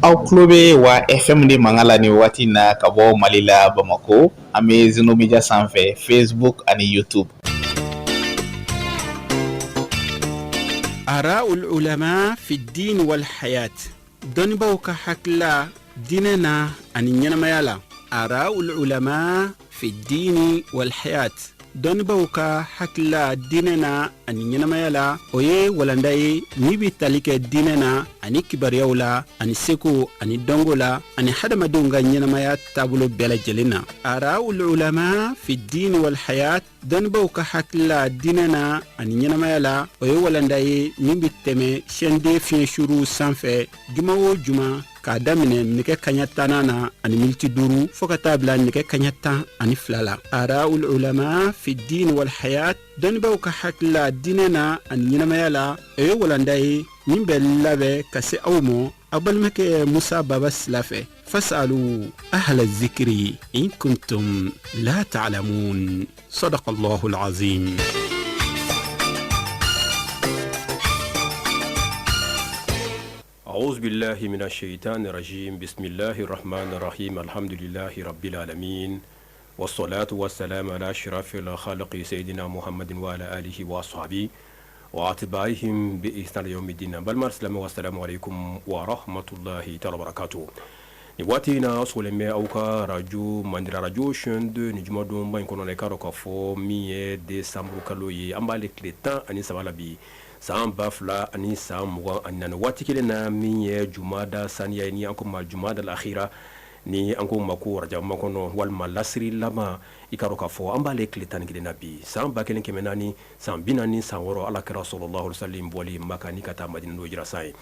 Aw tulo bɛ wa FM de mankan la nin waati in na ka bɔ Mali la Bamakɔ an bɛ Zeno Media sanfɛ Facebook ani YouTube. Araul ulama fi diin wal hayat dɔnnibaaw ka hakilila diinɛ na ani ɲɛnamaya la araul ulama fi diini wal hayat dɔnnibaaw ka hakilila diinɛ na ani ɲɛnamaya la o ye walanda ye min bɛ tali kɛ diinɛ na ani kibaruyaw la ani seko ani dɔnko la ani hadamadenw ka ɲɛnamaya taabolo bɛɛ lajɛlen na araul ulama fi diini wal hayat dɔnnibaaw ka hakilila diinɛ na ani ɲɛnamaya la o ye walanda ye min bɛ tɛmɛ chaîne 2 fiɲɛ suruw sanfɛ juma o juma k'a daminɛ nɛgɛ kaɲa tannan na ani miniti duuru fɔɔ ka taa bila nɛgɛ kaɲa 12 la araul ulama fi diin wal hayat dɔnnibaaw ka hakilila diinɛ na ani ɲɛnamaya la o ye walanda ye min bɛ labɛn ka se aw ma aw balimakɛ musa baba sila fɛ fasalu ahla zikiri in kuntum la ta'lamun sadaqa allahu alazim. أعوذ بالله من الشيطان الرجيم بسم الله الرحمن الرحيم الحمد لله رب العالمين والصلاة والسلام على أشرف الخلق سيدنا محمد وعلى آله وأصحابه وأتباعهم بإحسان يوم الدين balima silamɛw السلام عليكم ورحمة الله تعالى وبركاته nin waati in na sɔgɔlen bɛ aw ka arajo mandira arajo chaîne 2 ni jumadonba in kɔnɔ i k'a dɔn k'a fɔ min ye décembre kalo ye an b'ale tile 13 la bi san 2024 waati kelen na min ye jumada saniya ye ni an ko ma jumada akhira ni an ko ma ko rajabu makɔnɔ walima lasiri laban i k'a dɔn k'a fɔ an b'ale tile 11 na bi san 1446 ala kira sallallahu alaihi wasallam bɔli Maka ni ka taa Madina n'o hijira san ye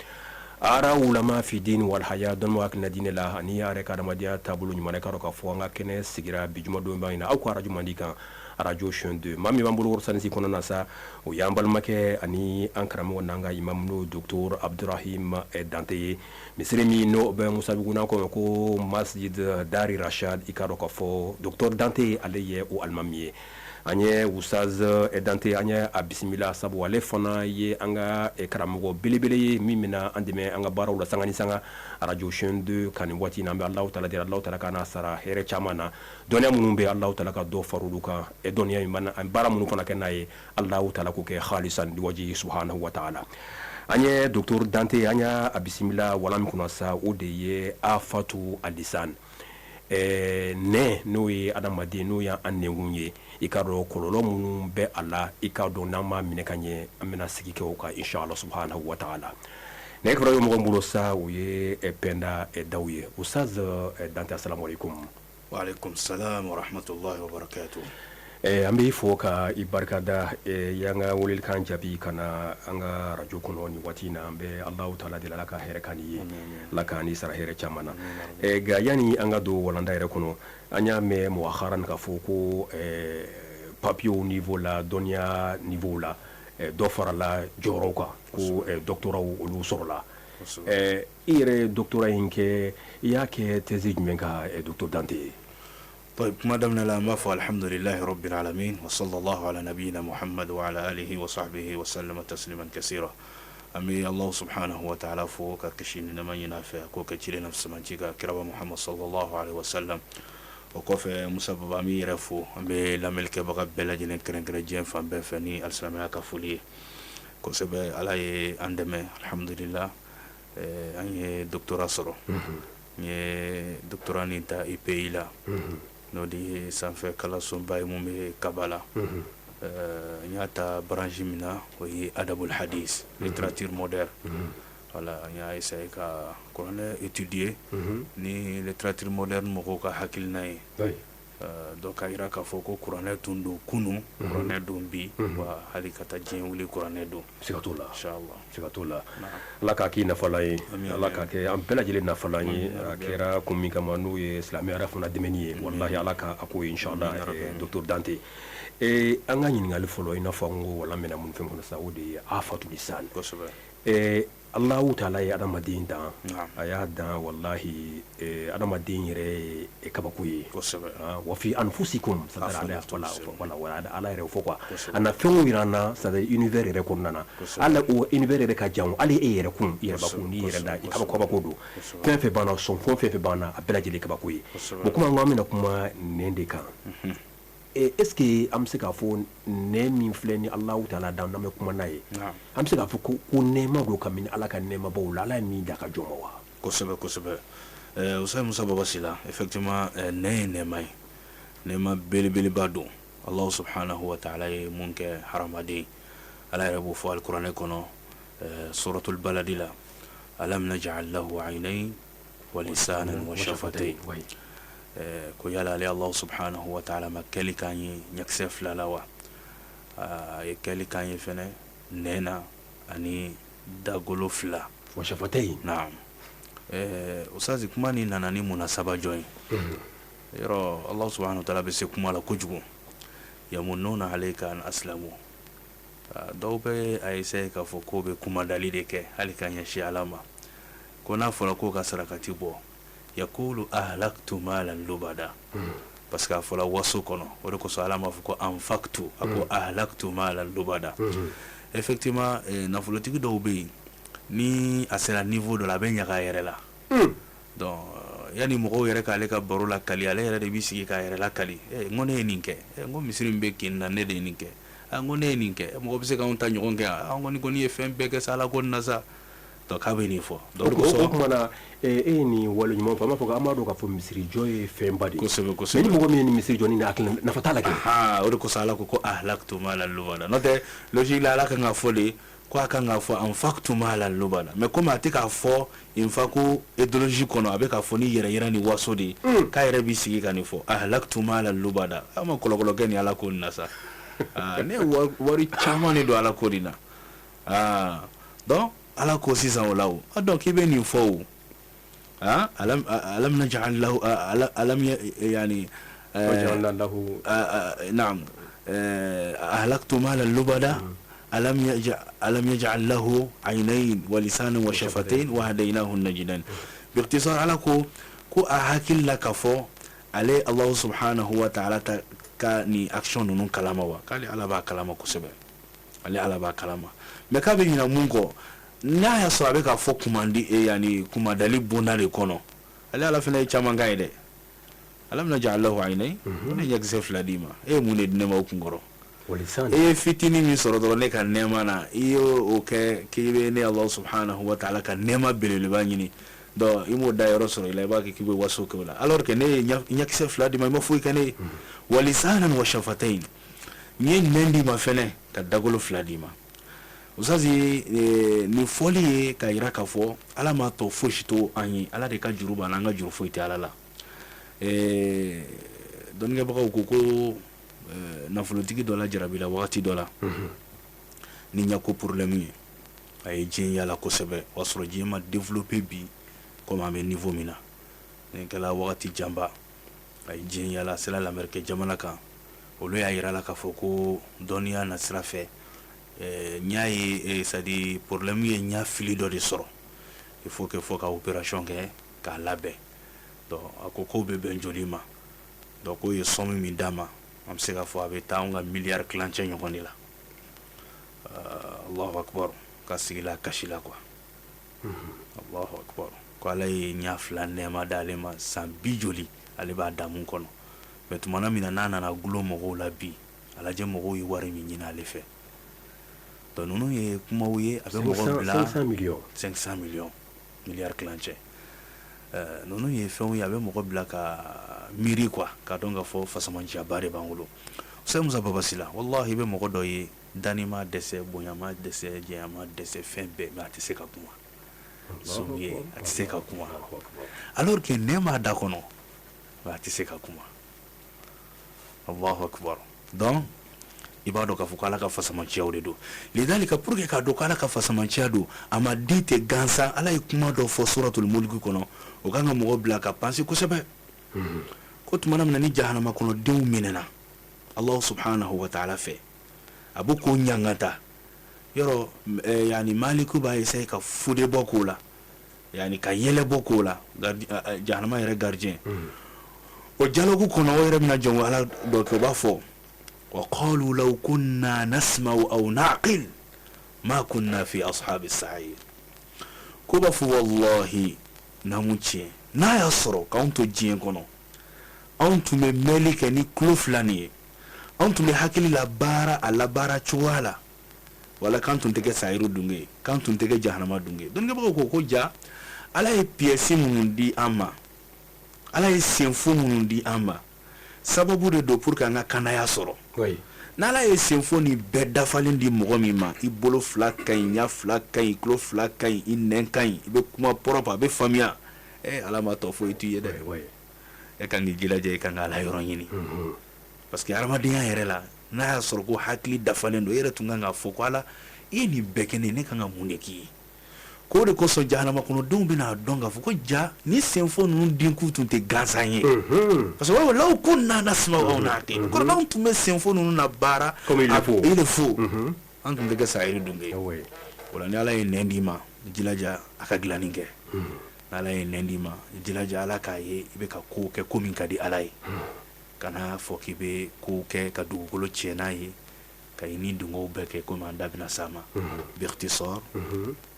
ara ulama fi diin wal haya dɔnnibaw hakilina diinɛ la ani yɛrɛ ka adamadenya taabolo ɲuman i k'a dɔn k'a fɔ an ka kɛnɛ sigira bi jumadonba in na aw ka arajo mandi kan arajo chaîne 2 maa min b'an bolo sanisi kɔnɔna na sa o y'an balimakɛ ani an karamɔgɔ n'an ka imamu n'o docteur Abdurahim Dante ye misiri min n'o bɛ Musabugu n'an ko ko masjid Dari Rashad i k'a dɔn k'a fɔ docteur Dante ale ye o alimami ye an ye ustaz Dante an ye a bisimila sabu ale fana ye an ka karamɔgɔ belebele ye min bɛna an dɛmɛ an ka baaraw la sanga ni sanga arajo chaîne 2 kan nin waati in na an bɛ Alahu taala deli Alahu taala k'an sara hɛrɛ caman na dɔnniya minnu bɛ Alahu taala ka dɔ far'olu kan dɔnniya in an baara minnu fana kɛ n'a ye Alahu taala k'o kɛ halisan liwajihi subahanahu wa taala an ye docteur Dante an y'a bisimila wala min kunna sa o de ye afatu alisan nɛn n'o ye adamaden n'o y'an nɛnkun ye i k'a dɔn kɔlɔlɔ minnu bɛ a la i k'a dɔn n'an m'a minɛ ka ɲɛ an bɛna sigi kɛ o kan inshallah subahanahu wa taala nɛgɛkɔrɔ ye mɔgɔ bolo sa o ye Pɛnda Daw ye ustaz Dante asalamu aleykum Waaleykum salam wa rahmatulahi wa barakatuh an b'i fo ka i barikada i y'an ka welelikan jaabi ka na an ka arajo kɔnɔ nin waati in na an bɛ Alahu taala deli Ala ka hɛrɛ k'an n'i ye Ala k'an n'i sara hɛrɛ caman na nka yanni an ka don walanda yɛrɛ kɔnɔ an y'a mɛn muakharan k'a fɔ ko papiyew niveau la dɔnniya niveau la dɔ farala jɔyɔrɔw kan ko doctorat olu sɔrɔla i yɛrɛ ye doctorat in kɛ i y'a kɛ thèse jumɛn kan docteur Dante ye kuma daminɛ la an b'a fɔ alihamdulilahi rabbil alamin wa sallallahu ala nabiyina Muhammad wa ala alihi wa sahbihi wa sallama tasliman kasira an bɛ Alahu subahanahu wa taala fo ka kisi ni nɛɛma ɲini a fɛ a k'o kɛ ciden na fisamanci kan kiraba Muhammad sallallahu alaihi wa sallam o kɔfɛ Musa Baba an b'i yɛrɛ fo an bɛ lamɛnnikɛbaga bɛɛ lajɛlen kɛrɛnkɛrɛn diɲɛ fan bɛɛ fɛ ni alisilamɛya ka foli ye kosɛbɛ Ala ye an dɛmɛ alihamdulila an ye doctorat sɔrɔ n ye doctorat nin ta IPI la n'o de ye sanfɛ kalansoba ye min bɛ Kabala n y'a ta branche min na o ye adabul hadis littérature moderne voilà n y'a essayer ka kuranɛ étudier ni littérature moderne mɔgɔw ka hakilina ye Donc k'a jira k'a fɔ ko kuranɛ tun don kunun kuranɛ don bi wa hali ka taa diɲɛ wuli kuranɛ don siga t'o la siga t'o la Ala k'a k'i nafalan ye Ala k'a kɛ an bɛɛ lajɛlen nafalan ye a kɛra kun min kama n'o ye silamɛya yɛrɛ fana dɛmɛni ye walahi Ala ka a k'o ye inchallah docteur Dante an ka ɲininkali fɔlɔ i n'a fɔ an ko walan bɛna mun fɛn kɔnɔ sa o de ye afatu lisan kosɛbɛ. Alahu taala ye adamaden dan, a y'a dan walahi adamaden yɛrɛ ye kabako ye, kosɛbɛ, wa fi anfusikum, ala yɛrɛ fɔ quoi, a na fɛnw jira an na c'est à dire univers yɛrɛ kɔnɔna na, hali o univers yɛrɛ ka jan, hali e yɛrɛ kun, i yɛrɛbakun, n'i yɛrɛ da, i kabako don, fɛn fɛn b'an na, sɔn fɛn fɛn b'an na, a bɛɛ lajɛlen kabako ye. Bon, komi an ko an bɛna kuma nɛn de kan, est ce que an bɛ se k'a fɔ nɛn min filɛ ni Alahu taala dan n'an bɛ kuma n'a ye, an bɛ se k'a fɔ ko nɛɛma don kabini Ala ka nɛɛmabaw la, Ala ye min da ka jɔn ma wa? Kosɛbɛ, kosɛbɛ. Ustaz Musa Baba Sila, effectivement nɛn ye nɛɛma ye, nɛɛma belebeleba don. Alahu subhanahu wa ta'ala ye mun kɛ hadamaden, Ala yɛrɛ b'o fɔ alikuranɛ kɔnɔ suratul baladi la, alam naj'al lahu aynayn wa lisanan wa shafatayn, ko yala ale Alahu subhanahu wa ta'ala ma kɛli k'an ye ɲɛkisɛ fila la wa? A ye kɛli k'an ye fɛnɛ nɛn na ani dagolo fila, wa shafatayn. Naam. Ustaz, kuma nin nana ni munasaba jɔn ye? Yɔrɔ Alahu subhanahu wa ta'ala bɛ se kuma la kojugu. Yamununa alayka an aslamu, dɔw bɛ a essayer k'a fɔ k'o bɛ kumadali de kɛ hali ka ɲɛsin Ala ma, ko n'a fɔra k'o ka sarakati bɔ, yakulu ahlaktu malan lubada, parce que a fɔra waso kɔnɔ, o de kosɔn Ala m'a fɔ ko anfaktu, a ko ahlaktu malan lubada. Effectivement, nafolotigi dɔw bɛ yen, ni a sera niveau dɔ la, a bɛ ɲaga a yɛrɛ la. Donc yanni mɔgɔw yɛrɛ k'ale ka baro lakali, ale yɛrɛ de b'i sigi k'a yɛrɛ lakali. N ko ne ye nin kɛ, n ko misiri min bɛ kin na, ne de ye nin kɛ, n ko ne ye nin kɛ, mɔgɔ bɛ se k'anw ta ɲɔgɔn kɛ, an kɔni ye fɛn bɛɛ kɛ sa Ala ko nin na sa. Donc k'a bɛ nin fɔ. Donc o tuma na e ye nin wale ɲuman fɔ, an b'a fɔ an b'a dɔn k'a fɔ misiri jɔ ye fɛnba de ye. Kosɛbɛ, kosɛbɛ. Mais ni mɔgɔ min ye nin misiri jɔ ni hakili, nafa t'a la kɛ. O de kosɔn Ala ko ko ahlaktu malan lubada. N'o tɛ logique la, Ala kan k'a fɔ de ko a kan k'a fɔ anfaktu malan lubada, mais komi a tɛ k'a fɔ infaku idéologie kɔnɔ, a bɛ k'a fɔ ni yɛrɛ yira ni waso de ye, k'a yɛrɛ b'i sigi ka nin fɔ ahlaktu malan lubada. Aw ma kɔlɔkɔlɔ kɛ nin Ala ko nin na sa. Ne ye wari caman de don Ala ko nin na. Donc Ala ko sisan o la o, donc k'i bɛ nin fɔ o, alam alam naj'al lahu alam yani lahu na'am ahlaktu malan lubada alam yaj'al lahu aynayn wa lisanan wa shafatayn wa hadaynahu najdayn. Biikhtisar, Ala ko ko a hakili la k'a fɔ ale Allahu subhanahu wa ta'ala ta ka ni action ninnu kalama wa? K'ale Ala b'a kalama kosɛbɛ, ale Ala b'a kalama, mais k'a bɛ ɲinɛ mun kɔ, n'a y'a sɔrɔ a bɛ k'a fɔ kumandi yani kumadali bonda de kɔnɔ, ale Ala fana ye caman k'a ye dɛ. Alam naj'al lahu aynayn, ne ɲɛkisɛ fila d'i ma, e ye mun de di ne ma o kunkɔrɔ? E ye fitinin min sɔrɔ dɔrɔn ne ka nɛɛma na, i y'o kɛ k'i bɛ ne Allahu subhanahu wa ta'ala ka nɛɛma belebeleba ɲini, donc i m'o da yɔrɔ sɔrɔ i la, i b'a kɛ k'i bɛ waso kɛ o la, alors que ne ye ɲɛkisɛ fila d'i ma, i ma foyi kɛ ne ye. Wa lisanan wa shafatayn, n ye nɛn d'i ma fɛnɛ ka dagolo fila d'i ma. Ustazi, nin fɔli ye k'a jira k'a fɔ Ala m'a tɔ fosi to an ye, Ala de ka juru b'an na, an ka juru foyi tɛ Ala la. Dɔnnikɛbagaw ko ko nafolotigi dɔ la jarabila wagati dɔ la ni ɲɛko problème ye, a ye diɲɛ yala kosɛbɛ, o y'a sɔrɔ diɲɛ ma développé bi comme an bɛ niveau min na, nin kɛla wagati janba, a ye diɲɛ yala, a sera lamɛrikɛ jamana kan, olu y'a jira la k'a fɔ ko dɔnniya na sira fɛ, ɲa ye c'est à dire problème ye ɲa fili dɔ de sɔrɔ, il faut que fo ka opération kɛ k'a labɛn. Donc a ko k'o bɛ bɛn joli ma? Donc k'o ye somme min d'a ma, an bɛ se k'a fɔ a bɛ taa anw ka miliyari tilancɛ ɲɔgɔn de la. Allahu akbar, ka sigi la kasi la quoi. Allahu akbar, ko Ala ye ɲa fila nɛɛma d'ale ma san bi joli, ale b'a damu kɔnɔ, mais tumana min na n'a nana gulon mɔgɔw la bi, a lajɛ mɔgɔw ye wari min ɲini ale fɛ. Donc ninnu ye kumaw ye a bɛ mɔgɔ bila 500 millions, 500 millions, miliyari tilancɛ. Ninnu ye fɛnw ye a bɛ mɔgɔ bila ka miiri quoi, k'a dɔn k'a fɔ fasamanciyaba de b'an bolo. Ustaz Musa Baba Sila, wallahi i bɛ mɔgɔ dɔ ye, danni ma dɛsɛ, bonya ma dɛsɛ, janya ma dɛsɛ, fɛn bɛɛ, mais a tɛ se ka kuma. Somi ye, a tɛ se ka kuma, alors que nɛn b'a da kɔnɔ, mais a tɛ se ka kuma. Allahu akbar. Donc i b'a dɔn k'a fɔ ko Ala ka fasamanciyaw de don. Lidalika, pour que k'a dɔn ko Ala ka fasamanciya don, a ma di tɛ gansan. Ala ye kuma dɔ fɔ suratul mulk kɔnɔ, o kan ka mɔgɔ bila ka penser kosɛbɛ, ko tumana min na ni jahanama kɔnɔdenw minɛna Allahu subhanahu wa ta'ala fɛ, a b'o ko ɲangata. Yɔrɔ yani Maliku b'a essayer ka fu de bɔ ko la, yani ka yɛlɛ bɔ ko la, jahanama yɛrɛ gardien. O dialogue kɔnɔ, o yɛrɛ bɛna jɔn ala dɔ kɛ, o b'a fɔ: wa qalu law kunna nasma'u aw na'qil ma kunna fi ashabi sa'ir. Ko b'a fɔ: wallahi, n'an tiɲɛ n'a y'a sɔrɔ k'anw to diɲɛ kɔnɔ, anw tun bɛ mɛnli kɛ ni tulo fila nin ye, anw tun bɛ hakili la baara a labaara cogoya la, wala k'an tun tɛ kɛ sayiru dunge ye, k'an tun tɛ kɛ jahanama dunge ye. Dɔnnikɛbagaw ko ja, Ala ye pièce minnu di an ma, Ala ye senfo minnu di an ma, sababu de don pour que an ka kanaya sɔrɔ. N'Ala ye senfo ni bɛɛ dafalen di mɔgɔ min ma, i bolo fila ka ɲi, ɲɛ fila ka ɲi, tulo fila ka ɲi, i nɛn ka ɲi, i bɛ kuma propre, a bɛ faamuya, Ala ma tɔ foyi t'i ye dɛ. E kan k'i jilaja, i kan ka Ala yɔrɔ ɲini, parce que hadamadenya yɛrɛ la, n'a y'a sɔrɔ ko hakili dafalen don, e yɛrɛ tun kan k'a fɔ ko Ala, i ye nin bɛɛ kɛ ne, ne kan ka mun de k'i ye? K'o de kosɔn jahanama kɔnɔdenw bɛna dɔn k'a fɔ ko ja, ni senfo ninnu dinkun tun tɛ gansan ye, parce que law kunna nasma'u aw na'qil kɔrɔ, n'anw tun bɛ senfo ninnu na baara comme il le faut, il le faut, an tun tɛ kɛ sayiru dunge ye. O la, ni Ala ye nɛn d'i ma, jilaja a ka dilanni kɛ. N'Ala ye nɛn d'i ma, jilaja Ala k'a ye i bɛ ka ko kɛ, ko min ka di Ala ye. Kana fɔ k'i bɛ ko kɛ ka dugukolo tiɲɛ n'a ye, ka i ni dungow bɛɛ kɛ komi an da bɛna s'a ma. Bikhtisar,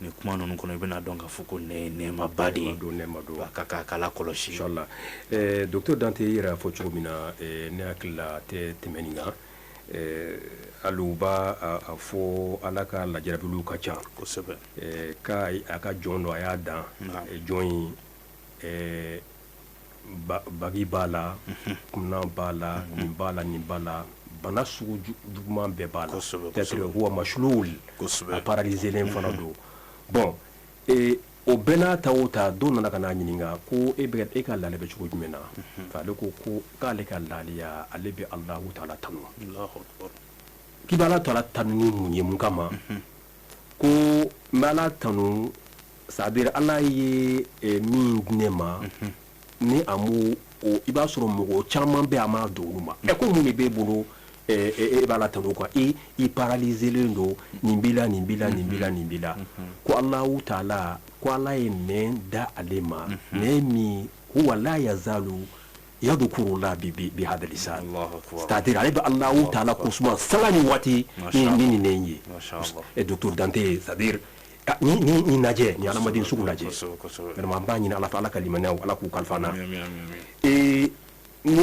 ni kuma ninnu kɔnɔ, i bɛna dɔn k'a fɔ ko nɛn ye nɛɛmaba de ye. Nɛɛma don. A ka kan k'a lakɔlɔsi. Inchallah. Docteur Dante, i yɛrɛ y'a fɔ cogo min na, ne hakili la a tɛ tɛmɛ nin kan. Hali u b'a a fɔ, Ala ka lajarabiliw ka ca. K'a a ka jɔn dɔ, a y'a dan jɔn in, bagi b'a la, kunna b'a la, nin b'a la, nin b'a la, bana sugu juguman bɛɛ b'a la, peut-être huwa mashlul, a paralysé fana don. Bon, o bɛɛ n'a ta o ta, dɔw nana ka n'a ɲininka ko e bɛ e ka lahala bɛ cogo jumɛn na? Ale ko ko k'ale ka lahalaya, ale bɛ Alahu taala tanu. K'i bɛ Ala taala tanu ni mun ye, mun kama? Ko n bɛ Ala tanu, c'est à dire Ala ye min di ne ma, ni a m'o, i b'a sɔrɔ mɔgɔ caman bɛ, a m'a don olu ma. Ɛ, ko mun de b'e bolo, e b'a la tanu quoi? I paralyselen don, nin b'i la, nin b'i la, nin b'i la, nin b'i la. Ko Alahu taala, ko Ala ye nɛn da ale ma, nɛn min huwa la yazalu yadhkurullah bi hada lisan, c'est à dire ale bɛ Alahu taala ko suma sanga ni waati ni nin nɛn ye. Docteur Dante, c'est à dire ni lajɛ, ni adamaden sugu lajɛ, vraiment an b'a ɲini Ala fɛ, Ala ka limaniya, Ala k'u kalifa an na. N'i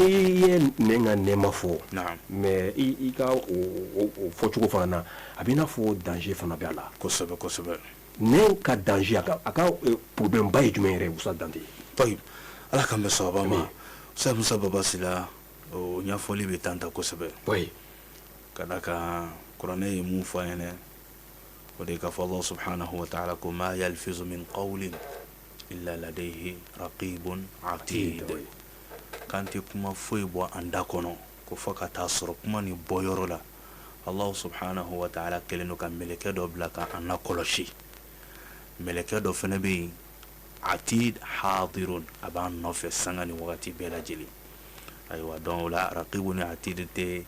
ye nɛn ka nɛɛma fɔ, mais i ka o fɔcogo fana na, a bɛ i n'a fɔ danger fana bɛ a la. Kosɛbɛ kosɛbɛ. Nɛn ka danger, a ka problème ba ye jumɛn yɛrɛ ye, Usa Dante? Tayi, Ala k'an bɛn sababa ma. Ustaz Musa Baba Sila, o ɲɛfɔli bɛ tan ta kosɛbɛ, ka d'a kan kuranɛ ye mun fɔ an ɲɛna, o de k'a fɔ Allah subhanahu wa ta'ala ko ma yalfizu min qawlin illa ladayhi raqibun atid, k'an tɛ kuma foyi bɔ an da kɔnɔ ko fɔ ka taa sɔrɔ kuma nin bɔ yɔrɔ la, Allah subhanahu wa ta'ala kɛlen don ka mɛlɛkɛ dɔ bila ka an lakɔlɔsi. Mɛlɛkɛ dɔ fana bɛ yen, atid hadirun, a b'an nɔfɛ sanga ni wagati bɛɛ lajɛlen. Ayiwa, donc o la, raqibun ni atid tɛ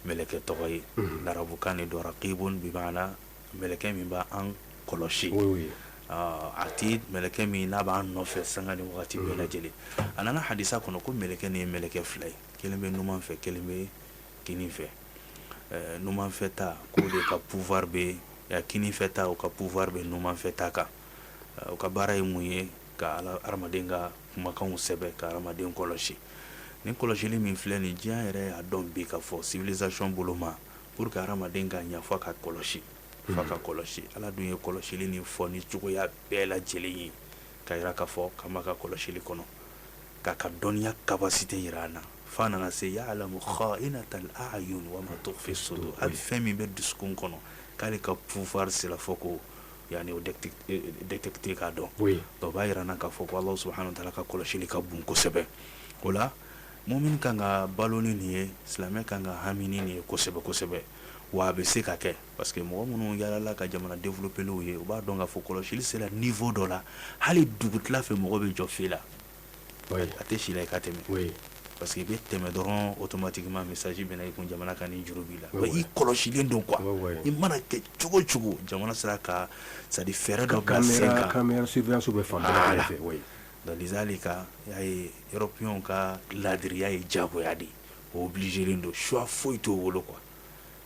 mɛlɛkɛ tɔgɔ ye, larabukan de don. Raqibun bi maana mɛlɛkɛ min b'an kɔlɔsi, atid mɛlɛkɛ min n'a b'an nɔfɛ sanga ni wagati bɛɛ lajɛlen. A nana hadisa kɔnɔ ko mɛlɛkɛ nin ye mɛlɛkɛ fila ye, kelen bɛ numan fɛ, kelen bɛ kinin fɛ. Numan fɛ ta, k'o de ka pouvoir bɛ kinin fɛ ta, o ka pouvoir bɛ numan fɛ ta kan. O ka baara ye mun ye? Ka ala hadamaden ka kumakanw sɛbɛn, ka hadamaden kɔlɔsi. Ni kɔlɔsili min filɛ nin, diɲɛ yɛrɛ y'a dɔn bi ka fɔ civilisation bolo ma, pour que hadamaden ka ɲɛ, fo ka kɔlɔsi, f'a ka kɔlɔsi. Ala dun ye kɔlɔsili ni fɔ ni cogoya bɛɛ lajɛlen ye, ka yira k'a fɔ k'an b'a ka kɔlɔsili kɔnɔ, k'a ka dɔnniya capacité yira an na, f'a nana se ya'lamu kha'inatal a'yun wa ma tukhfi sudur, hali fɛn min bɛ dusukun kɔnɔ, k'ale ka pouvoir sera fɔ ko yani o détecter k'a dɔn. Donc o b'a yira n na k'a fɔ ko Allah subhanahu wa ta'ala ka kɔlɔsili ka bon kosɛbɛ. O la, mumin kan ka balo ni nin ye, silamɛ kan ka hami ni nin ye kosɛbɛ kosɛbɛ. Wa a bɛ se ka kɛ, parce que mɔgɔ minnu yaalala ka jamana développer ye, u b'a dɔn k'a fɔ kɔlɔsili sera niveau dɔ la, hali dugutila fɛ, mɔgɔ bɛ jɔ feu la, a tɛ si la i ka tɛmɛ. Parce que i bɛ tɛmɛ dɔrɔn, automatiquement message bɛ na i kun, jamana ka nin juru b'i la. I kɔlɔsilen don quoi. I mana kɛ cogo o cogo, jamana sera ka c'est à dire fɛɛrɛ dɔ bila sen kan. Caméra surveillance bɛ fan bɛɛ fɛ, oui. Donc lizalika, y'a ye, européens ka ladiriya ye diyagoya de ye, o obligé don, choix foyi t'o bolo quoi.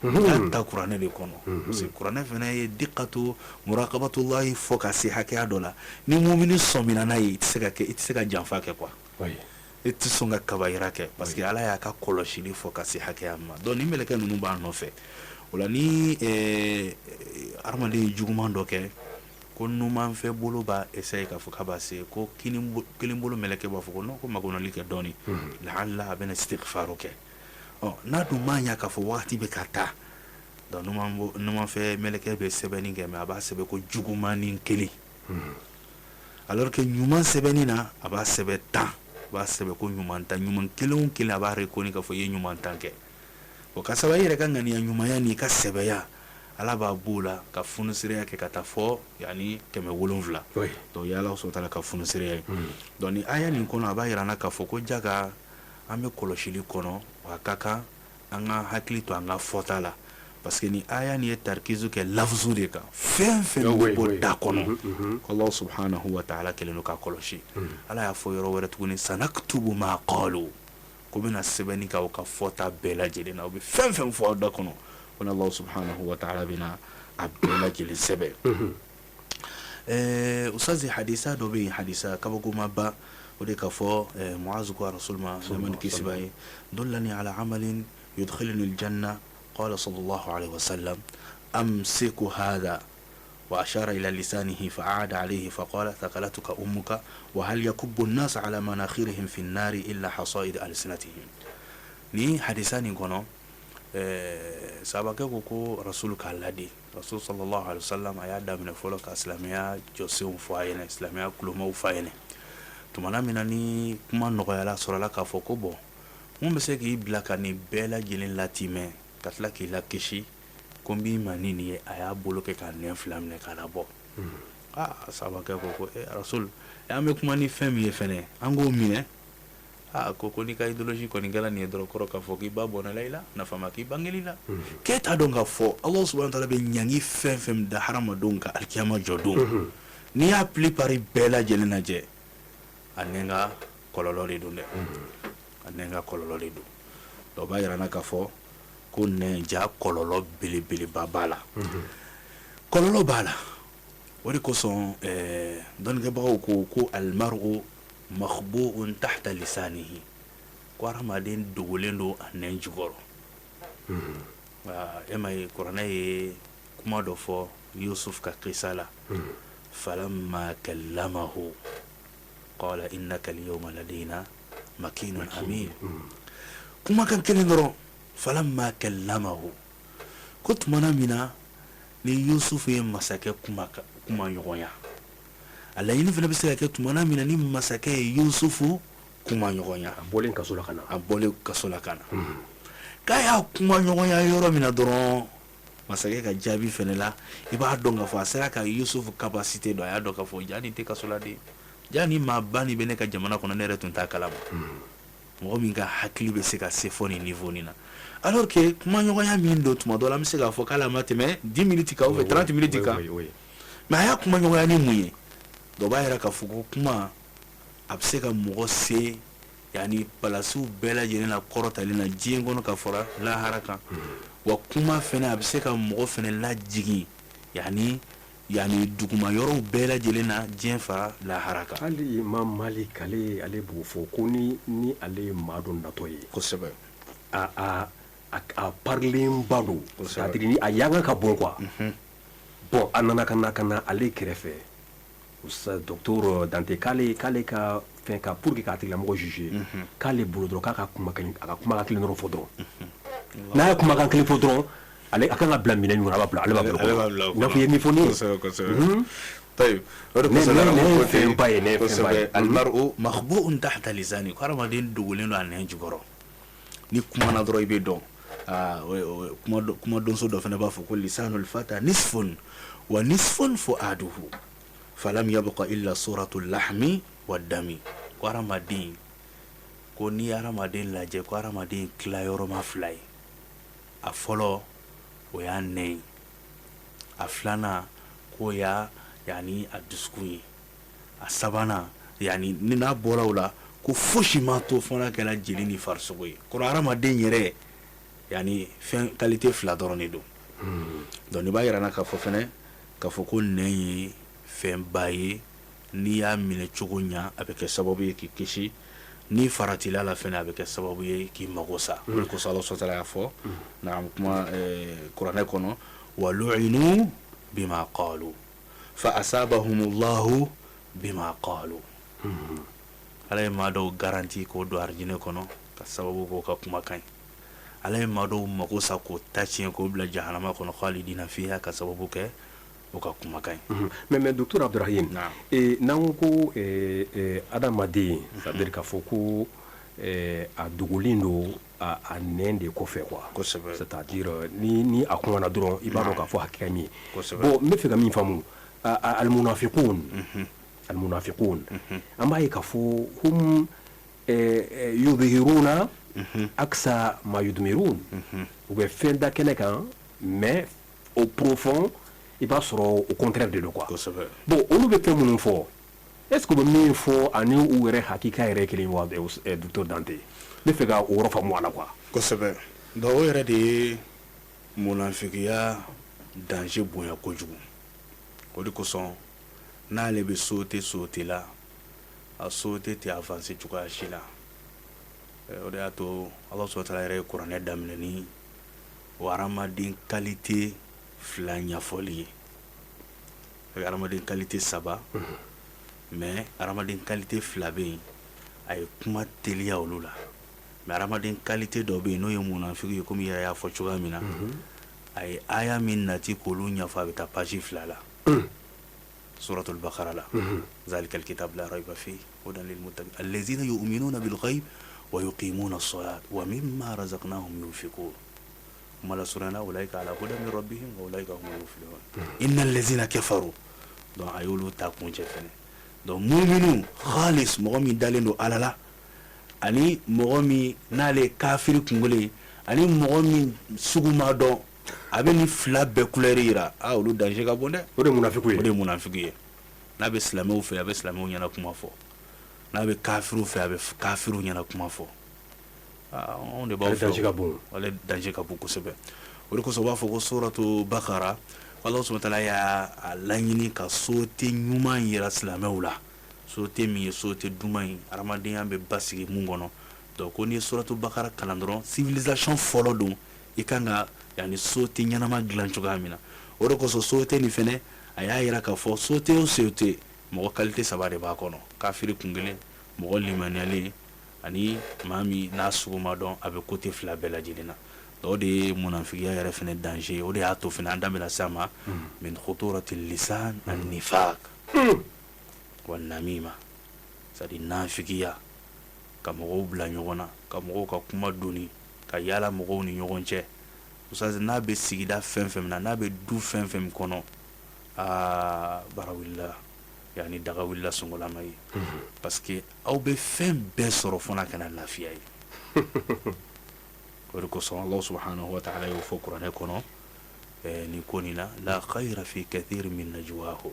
I ta kuranɛ de kɔnɔ, parce que kuranɛ fana ye diqatu muraqabatullahi fo ka se hakɛya dɔ la. Ni mumini sɔmina n'a ye, i tɛ se ka kɛ, i tɛ se ka janfa kɛ quoi, i tɛ sɔn ka kabayira kɛ, parce que Ala y'a ka kɔlɔsili fɔ ka se hakɛya ma. Donc ni mɛlɛkɛ ninnu b'a nɔfɛ o la, ni hadamaden ye juguman dɔ kɛ, ko numanfɛ bolo b'a essayer k'a fɔ k'a b'a se, ko kelen bolo mɛlɛkɛ b'a fɔ ko non, ko makɔnɔli kɛ dɔɔni, lahala a bɛna istighfaru kɛ. Ɔ, n'a dun m'a ɲɛ k'a fɔ waati bɛ ka taa, donc numanfɛ mɛlɛkɛ bɛ sɛbɛnni kɛ, mais a b'a sɛbɛn ko jugumanin kelen, alors que ɲuman sɛbɛnni na, a b'a sɛbɛn 10, a b'a sɛbɛn ko ɲuman 10. Ɲuman kelen o kelen, a b'a reconnu k'a fɔ i ye ɲuman 10 kɛ. O ka sababu, i yɛrɛ ka ŋaniya ɲumanya n'i ka sɛbɛya, Ala b'a b'o la ka funisireya kɛ ka taa fɔ yanni 700. Donc Ala subhanahu wa ta'ala ka funisireya ye. Donc ni aya nin kɔnɔ, a b'a yira an na k'a fɔ ko jaga an bɛ kɔlɔsili kɔnɔ, wa a ka kan an ka hakili to an ka fɔta la, parce que ni aya nin ye tarikizu kɛ lafuzu de kan, fɛn fɛn bɛ bɔ da kɔnɔ, ko Allah subhanahu wa ta'ala kɛlen don k'a kɔlɔsi. Ala y'a fɔ yɔrɔ wɛrɛ tuguni, sanaktubu ma qalu, ko bɛna sɛbɛnni kɛ aw ka fɔta bɛɛ lajɛlen na. Aw bɛ fɛn fɛn fɔ aw da kɔnɔ, ko Allah subhanahu wa ta'ala bɛna a bɛɛ lajɛlen sɛbɛn. Ustazi, hadisa dɔ bɛ yen, hadisa kabakomaba o de, k'a fɔ Muazu ko rasul ma, nɛɛma ni kisi b'a ye, dullani ala amalin yudkhiluni aljanna. Qala sallallahu alaihi wasallam, amsiku hadha, wa ashara ila lisanihi, fa'ada alayhi faqala, thakalatuka ummuka, wa hal yakubbu an-nas ala manakhirihim fi an-nari illa hasaid alsinatihim. Ni hadisa nin kɔnɔ, sahabakɛ ko ko rasul k'a ladi. Rasul sallallahu alaihi wasallam a y'a daminɛ fɔlɔ ka silamɛya jɔsenw fɔ a ɲɛna, silamɛya kulomaw fɔ a ɲɛna. Tumana min na ni kuma nɔgɔyala, sɔrɔla k'a fɔ ko bon, mun bɛ se k'i bila ka nin bɛɛ lajɛlen latimɛ ka tila k'i lakisi? Ko n b'i ma ni nin ye. A y'a bolo kɛ k'a nɛn fila minɛ k'a labɔ. Aa, sahabakɛ ko ko rasul, an bɛ kuma ni fɛn min ye fɛnɛ, an k'o minɛ. Aa, ko n'i ka idéologie kɔni kɛra nin ye dɔrɔn, kɔrɔ k'a fɔ k'i ba bɔnɛla i la, nafa ma k'i bangeli la. K'e t'a dɔn k'a fɔ Allah subhanahu wa ta'ala bɛ ɲangi fɛn fɛn da hadamadenw kan alikiyama jɔ don, n'i y'a plupart bɛɛ lajɛlen lajɛ, a nɛn ka kɔlɔlɔ de don dɛ, a nɛn ka kɔlɔlɔ de don. Donc o b'a yira n na k'a fɔ ko nɛn ja kɔlɔlɔ belebeleba b'a la, kɔlɔlɔ b'a la. O de kosɔn dɔnnikɛbagaw ko ko almaru makhbu'un tahta lisanihi, ko hadamaden dogolen don a nɛn jukɔrɔ. E ma ye, kuranɛ ye kuma dɔ fɔ Yusuf ka kisa la, falamma kallamahu qala innaka al-yawma ladayna makinun amin. Kumakan kelen dɔrɔn, falamma kallamahu, ko tumana min na ni Yusuf ye masakɛ kuma kuma ɲɔgɔnya. A laɲini fana bɛ se ka kɛ tumana min na ni masakɛ ye Yusufu kuma ɲɔgɔnya. A bɔlen kaso la ka na. A bɔlen kaso la ka na, k'a y'a kuma ɲɔgɔnya yɔrɔ min na dɔrɔn, masakɛ ka jaabi fana la, i b'a dɔn k'a fɔ a sera ka Yusufu capacité dɔn. A y'a dɔn k'a fɔ ja nin tɛ kaso la de, ja ni maaba nin bɛ ne ka jamana kɔnɔ, ne yɛrɛ tun t'a kalama, mɔgɔ min ka hakili bɛ se ka se fɔ nin niveau nin na, alors que kuma ɲɔgɔnya min don, tuma dɔ la an bɛ se k'a fɔ k'ale ma tɛmɛ 10 minutes kan ou bien 30 minutes kan, mais a y'a kuma ɲɔgɔnya ni mun ye? Dɔ b'a yira k'a fɔ ko kuma a bɛ se ka mɔgɔ se yanni palasiw bɛɛ lajɛlen na, kɔrɔtalen na diɲɛ kɔnɔ ka fara lahara kan. Wa kuma fɛnɛ a bɛ se ka mɔgɔ fɛnɛ lajigin yanni duguma yɔrɔw bɛɛ lajɛlen na, diɲɛ fara lahara kan. Hali Imam Malik, ale b'o fɔ ko ni ale ye maa dɔ natɔ ye, a parilenba don, c'est-à-dire ni a yanga ka bon quoi. Bon, a nana ka na ale kɛrɛfɛ, docteur Dante, k'ale ka fɛn ka pour que k'a tigilamɔgɔ juger, k'ale bolo dɔrɔn, k'a ka kumakan, a ka kumakan kelen dɔrɔn fɔ dɔrɔn. N'a ye kumakan kelen fɔ dɔrɔn, ale a kan ka bila minɛn min kɔnɔ, a b'a bila, ale b'a bila o kɔnɔ. I n'a fɔ i ye min fɔ ne ye. Kosɛbɛ kosɛbɛ. Tayi, o de kosɔn ne ye fɛnba ye, ne ye fɛnba ye. Kosɛbɛ, almaru makhbu'un tahta lisani, ko hadamaden dogolen don a nɛn jukɔrɔ. Ni kumana dɔrɔn, i bɛ dɔn. Aa, kuma donso dɔ fana b'a fɔ ko lisanul fata nisfun wa nisfun fu'aduhu falam yabqa illa suratul lahmi wa dami, ko hadamaden Ko n'i ye hadamaden lajɛ, ko hadamaden tilayɔrɔma fila ye. A fɔlɔ, o y'a nɛn ye. A filanan, k'o y'a yani a dusukun ye. A sabanan, yani ni n'a bɔra o la, ko fosi ma to fo n'a kɛra jeli ni farisogo ye. Kɔrɔ hadamaden yɛrɛ yani fɛn qualité fila dɔrɔn de don. Donc nin b'a yira an na k'a fɔ fɛnɛ, k'a fɔ ko nɛn ye fɛnba ye. N'i y'a minɛ cogo ɲa, a bɛ kɛ sababu ye k'i kisi. N'i faratila la fɛnɛ, a bɛ kɛ sababu ye k'i mago sa. O de kosɔn Ala subahana wa taala y'a fɔ naam kuma kuranɛ kɔnɔ: wa lu'inu bima qalu fa asabahumullahu bima qalu. Ala ye maa dɔw garanti k'o don arijinɛ kɔnɔ ka sababu k'o ka kumakan ye. Ala ye maa dɔw mago sa k'o ta tiɲɛ, k'o bila jahanama kɔnɔ, khalidina fiha, ka sababu kɛ o ka kumakan ye. Mais docteur Abdurahim, n'an ko adamaden, c'est à dire k'a fɔ ko a dogolen don a nɛn de kɔfɛ quoi. C'est à dire ni a kumana dɔrɔn, i b'a dɔn k'a fɔ hakika min ye. Bon, n bɛ fɛ ka min faamu, almunafiqun, almunafiqun, an b'a ye k'a fɔ hum yudhiruna aksa ma yudmirun, u bɛ fɛn da kɛnɛ kan, mais au profond, i b'a sɔrɔ au contraire de don quoi. Bon, olu bɛ fɛn minnu fɔ, est ce que u bɛ min fɔ ani u yɛrɛ hakika yɛrɛ kelen wa? Docteur Dante, n bɛ fɛ ka o yɔrɔ faamu a la quoi. Kosɛbɛ. Donc o yɛrɛ de ye munafigiya danger bonya kojugu. O de kosɔn n'ale bɛ société société la, a société tɛ avancer cogoya si la. O de y'a to Ala subahana wa taala yɛrɛ ye kuranɛ daminɛ ni o hadamaden qualité fila ɲɛfɔli ye. Hadamaden qualité saba, mais hadamaden qualité fila bɛ yen, a ye kuma teliya olu la. Mais hadamaden qualité dɔ bɛ yen, n'o ye munafiki ye, komi i yɛrɛ y'a fɔ cogoya min na, a ye aya min nati k'olu ɲɛfɔ, a bɛ taa page 2 la, suratul bakara la: zalikal kitab la rayba fihi hudan lil muttaqin allazina yu'minuna bil ghaib wa yuqimuna as-salat wa mimma razaqnahum yunfiqun. Kuma la surunya, ulaika ala hudan min rabbihim wa ulaika humul muflihun. Innal ladzina kafaru. Donc a y'olu ta kun cɛ fɛnɛ. Donc muminu khalis, mɔgɔ min dalen don Ala la, ani mɔgɔ min n'ale ye kafiri kunkolo ye, ani mɔgɔ min sugu ma dɔn, a bɛ nin fila bɛɛ couleur yira. Aa, olu danger ka bon dɛ. O de ye munafiku ye. O de ye munafiki ye. N'a bɛ silamɛw fɛ, a bɛ silamɛw ɲɛna kuma fɔ. N'a bɛ kafiriw fɛ, a bɛ kafiriw ɲɛna kuma fɔ. Aa, anw de b'aw Ale fɛ. danger ka bon. Ale danger ka bon kosɛbɛ. O de kosɔn u b'a fɔ ko suratu Bakara, Ala subahana wa taala y'a laɲini ka société ɲuman yira silamɛw la, société min ye société duman ye, adamadenya bɛ basigi mun kɔnɔ. Donc ko n'i ye suratu Bakara kalan dɔrɔn, civilisation fɔlɔ don, i kan ka yani société ɲɛnama dilan cogoya min na. O de kosɔn société nin fɛnɛ, a y'a yira k'a fɔ société o société, mɔgɔ qualité saba de b'a kɔnɔ: kafiri kun kelen, mɔgɔ limaniyalen, ani maa min n'a sugu ma dɔn, a bɛ côté fila bɛɛ lajɛlen na. Donc o de ye munafigiya yɛrɛ fɛnɛ danger ye. O de y'a to fɛnɛ an da bɛna se a ma: min khuturati lisan an nifaq wa namima, c'est à dire nafigiya, ka mɔgɔw bila ɲɔgɔn na, ka mɔgɔw ka kuma doni, ka yaala mɔgɔw ni ɲɔgɔn cɛ. Ustaz, n'a bɛ sigida fɛn fɛn na, n'a bɛ du fɛn fɛn kɔnɔ, aa, baara wulila, yani daga wulila sɔngɔlama ye, parce que aw bɛ fɛn bɛɛ sɔrɔ fo n'a kɛra lafiya ye. O de kosɔn Allah subhanahu wa ta'ala y'o fɔ kuranɛ kɔnɔ nin ko nin na: la khayra fi kathirin min najwahum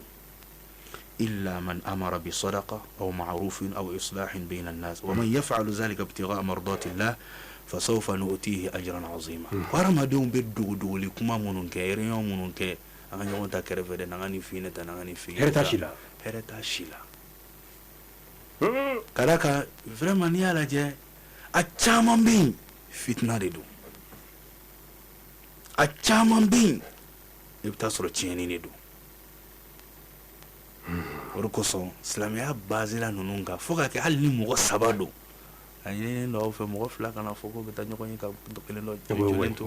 illa man amara bi sadaqa aw ma'rufin aw islahin bayna an-nas wa man yaf'alu dhalika ibtigha'a mardati Allah fasawfa nu'tihi ajran 'azima. Ko hadamadenw bɛ dogodogoli kuma minnu kɛ, réunion minnu kɛ, an ka ɲɔgɔn ta kɛrɛfɛ dɛ, n'an ka nin f'i ta, n'an ka nin f'i Hɛrɛ t'a si la. Hɛrɛ t'a si la. Ka d'a kan vraiment, n'i y'a lajɛ, a caman bɛ yen, fitina de don. A caman bɛ yen, i bɛ taa sɔrɔ tiɲɛni de don. O de kosɔn silamɛya basera ninnu kan, fo ka kɛ hali ni mɔgɔ saba don, a ɲininen don aw fɛ, mɔgɔ fila kana fɔ k'u bɛ taa ɲɔgɔn ye ka kelen dɔ jɔlen to.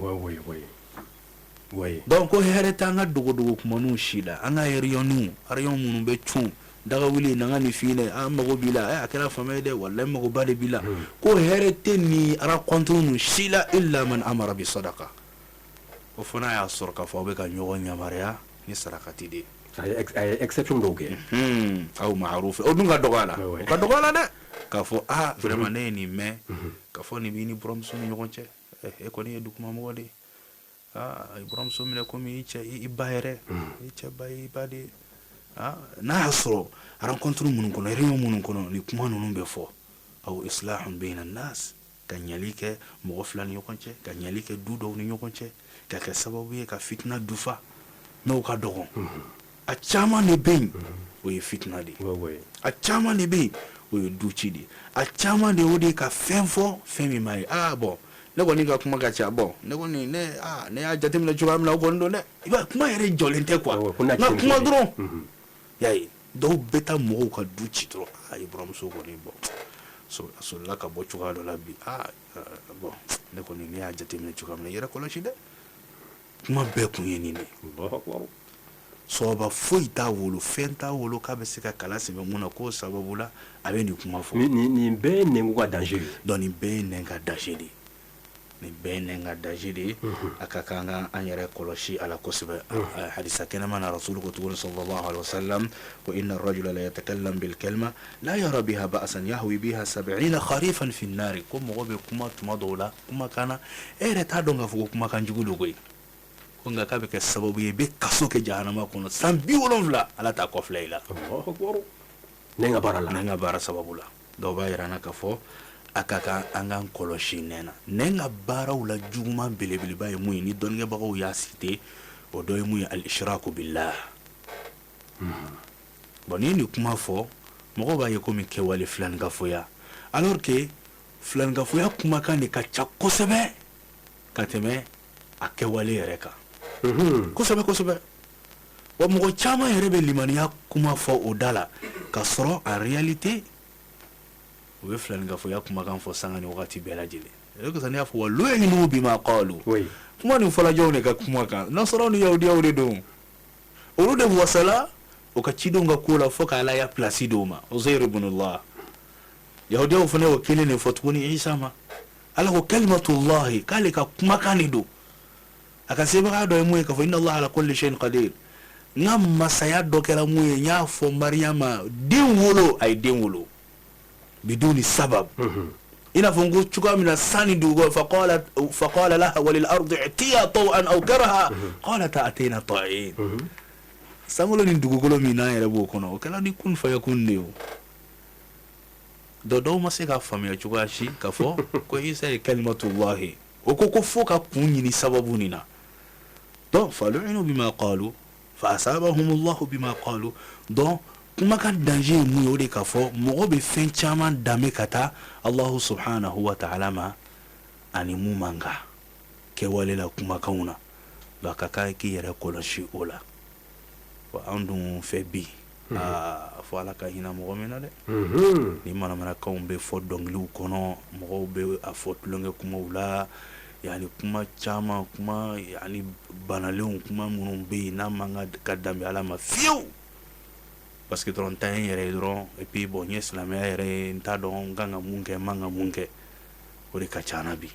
Donc ko hɛrɛ t'an ka dogodogo kumaniw si la, an ka réunion réunion minnu bɛ cun daga wuli, n'an ka nin f'i ɲɛna, an mago b'i la, a kɛra fama ye dɛ, walahi magoba de b'i la. Ko hɛrɛ tɛ nin rencontre ninnu si la, illa man amara bi sadaqa, o fana y'a sɔrɔ k'a fɔ aw bɛ ka ɲɔgɔn yamaruya ni sarakati de ye. A ye exception dɔw kɛ. Aw ma'ruf, o dun ka dɔgɔ a la, o ka dɔgɔ a la dɛ. K'a fɔ aa vraiment ne ye nin mɛn k'a fɔ nin b'i ni buramuso ni ɲɔgɔn cɛ, e kɔni ye dugumamɔgɔ de ye, aa i buramuso minɛ komi i cɛ i ba yɛrɛ, i cɛ ba i ba de ye. N'a y'a sɔrɔ rencontre minnu kɔnɔ, réunion minnu kɔnɔ, ni kuma ninnu bɛ fɔ, aw islahun bayna nas, ka ɲali kɛ mɔgɔ fila ni ɲɔgɔn cɛ, ka ɲali kɛ du dɔw ni ɲɔgɔn cɛ, ka kɛ sababu ye ka fitina dufa, n'o ka dɔgɔn. A caman de bɛ yen, o ye fitina de ye. A caman de bɛ yen, o ye du ci de ye. A caman de, o de ye ka fɛn fɔ, fɛn min ma ye. Aa bon, ne kɔni ka kuma ka ca. Bon, ne kɔni ne y'a jateminɛ cogoya min na, o kɔni don dɛ. I b'a kuma yɛrɛ jɔlen tɛ quoi, nka kuma dɔrɔn y'a ye. Dɔw bɛ taa mɔgɔw ka du ci dɔrɔn. Aa, i buramuso kɔni, bon, a solila ka bɔ cogoya dɔ la bi. Aa bon, ne kɔni ne y'a jateminɛ cogoya min na, i yɛrɛ kɔlɔsi dɛ. Kuma bɛɛ kun ye nin de. Sɔba foyi t'a wolo, fɛn t'a wolo k'a bɛ se ka kala sɛmɛ mun na, k'o sababu la a bɛ nin kuma fɔ. Nin bɛɛ ye nɛn ka danger ye. Donc nin bɛɛ ye nɛn ka danger de ye. Nin bɛɛ ye nɛn ka danger de ye. A ka kan ka an yɛrɛ kɔlɔsi a la kosɛbɛ. Hadisa kɛnɛma na, Rasulu ko tuguni sallallahu alaihi wasallam ko inna rajula la yatakallam bil kalima la yara biha ba'san yahwi biha sab'ina kharifan fi an-nar. Ko mɔgɔ bɛ kuma tuma dɔw la, kumakan na, e yɛrɛ t'a dɔn k'a fɔ ko kumakan jugu don koyi, ko nka k'a bɛ kɛ sababu ye i bɛ kaso kɛ jahanama kɔnɔ san 70, Ala t'a kɔfilɛ i la. Nɛn ka baara la. Nɛn ka baara sababu la. Dɔw b'a jira an na k'a fɔ a ka kan an k'an kɔlɔsi nɛn na. Nɛn ka baaraw la juguman belebeleba ye mun ye, ni dɔnnikɛbagaw y'a cité, o dɔ ye mun ye? Al-ishraku billah. Bon, n'i ye nin kuma fɔ, mɔgɔw b'a ye komi kɛwale filankafoya, alors que filankafoya kumakan de ka ca kosɛbɛ ka tɛmɛ a kɛwale yɛrɛ kan kosɛbɛ kosɛbɛ. Wa mɔgɔ caman yɛrɛ bɛ limaniya kuma fɔ o da la, ka sɔrɔ en réalité u bɛ filankafoya kumakan fɔ sanga ni wagati bɛɛ lajɛlen. O kosɔn ne y'a fɔ wa lu'inu bima qalu. Kuma nin fɔla jɔnw de ka kuma kan? Nasaraw ni yahudiyaw de don. Olu de wasala o ka cidenw ka ko la fo ka Alaya place d'o ma, Uzairu ibnullah. Yahudiyaw fana y'o kelen de fɔ tuguni Isa ma. Ala ko kalimatullahi, k'ale ka kumakan de don. A ka sebaga dɔ ye mun ye? K'a fɔ inna Allah ala kulli shay'in qadir. N ka masaya dɔ kɛra mun ye? N y'a fɔ Mariyama den wolo, a ye den wolo biduni sabab. I n'a fɔ n ko cogoya min na san ni dugukolo, faqala laha walil ardi i'tiya taw'an aw karaha qalata atayna ta'iin. Sankolo ni dugukolo min n'an yɛrɛ b'o kɔnɔ, o kɛra ni kun fayakun de ye. O dɔ dɔw ma se k'a faamuya cogoya si k'a fɔ ko Isa ye kalimatullahi. O ko ko fo ka kun ɲini sababu nin na. Donc falu'inu bima qalu fa asabahumullahu bima qalu. Donc kumakan danger ye mun ye? O de k'a fɔ mɔgɔ bɛ fɛn caman danbe ka taa Allahu subhanahu wa ta'ala ma ani mun man kan kɛwale la, kumakanw na. Donc a ka kan k'i yɛrɛ kɔlɔsi o la. Wa an dun fɛ bi, aa, fo Ala ka hinɛ mɔgɔ min na dɛ. Ni manamanakanw bɛ fɔ dɔnkiliw kɔnɔ, mɔgɔw bɛ a fɔ tulonkɛ kumaw la, yani kuma caman, kuma yani banalenw, kuma minnu bɛ yen n'a man kan ka danbe Ala ma fiyewu, parce que dɔrɔn n ta ye n yɛrɛ ye dɔrɔn. Et puis bon, n ye silamɛya yɛrɛ ye, n t'a dɔn n kan ka mun kɛ, n man ka mun kɛ, o de ka ca na bi.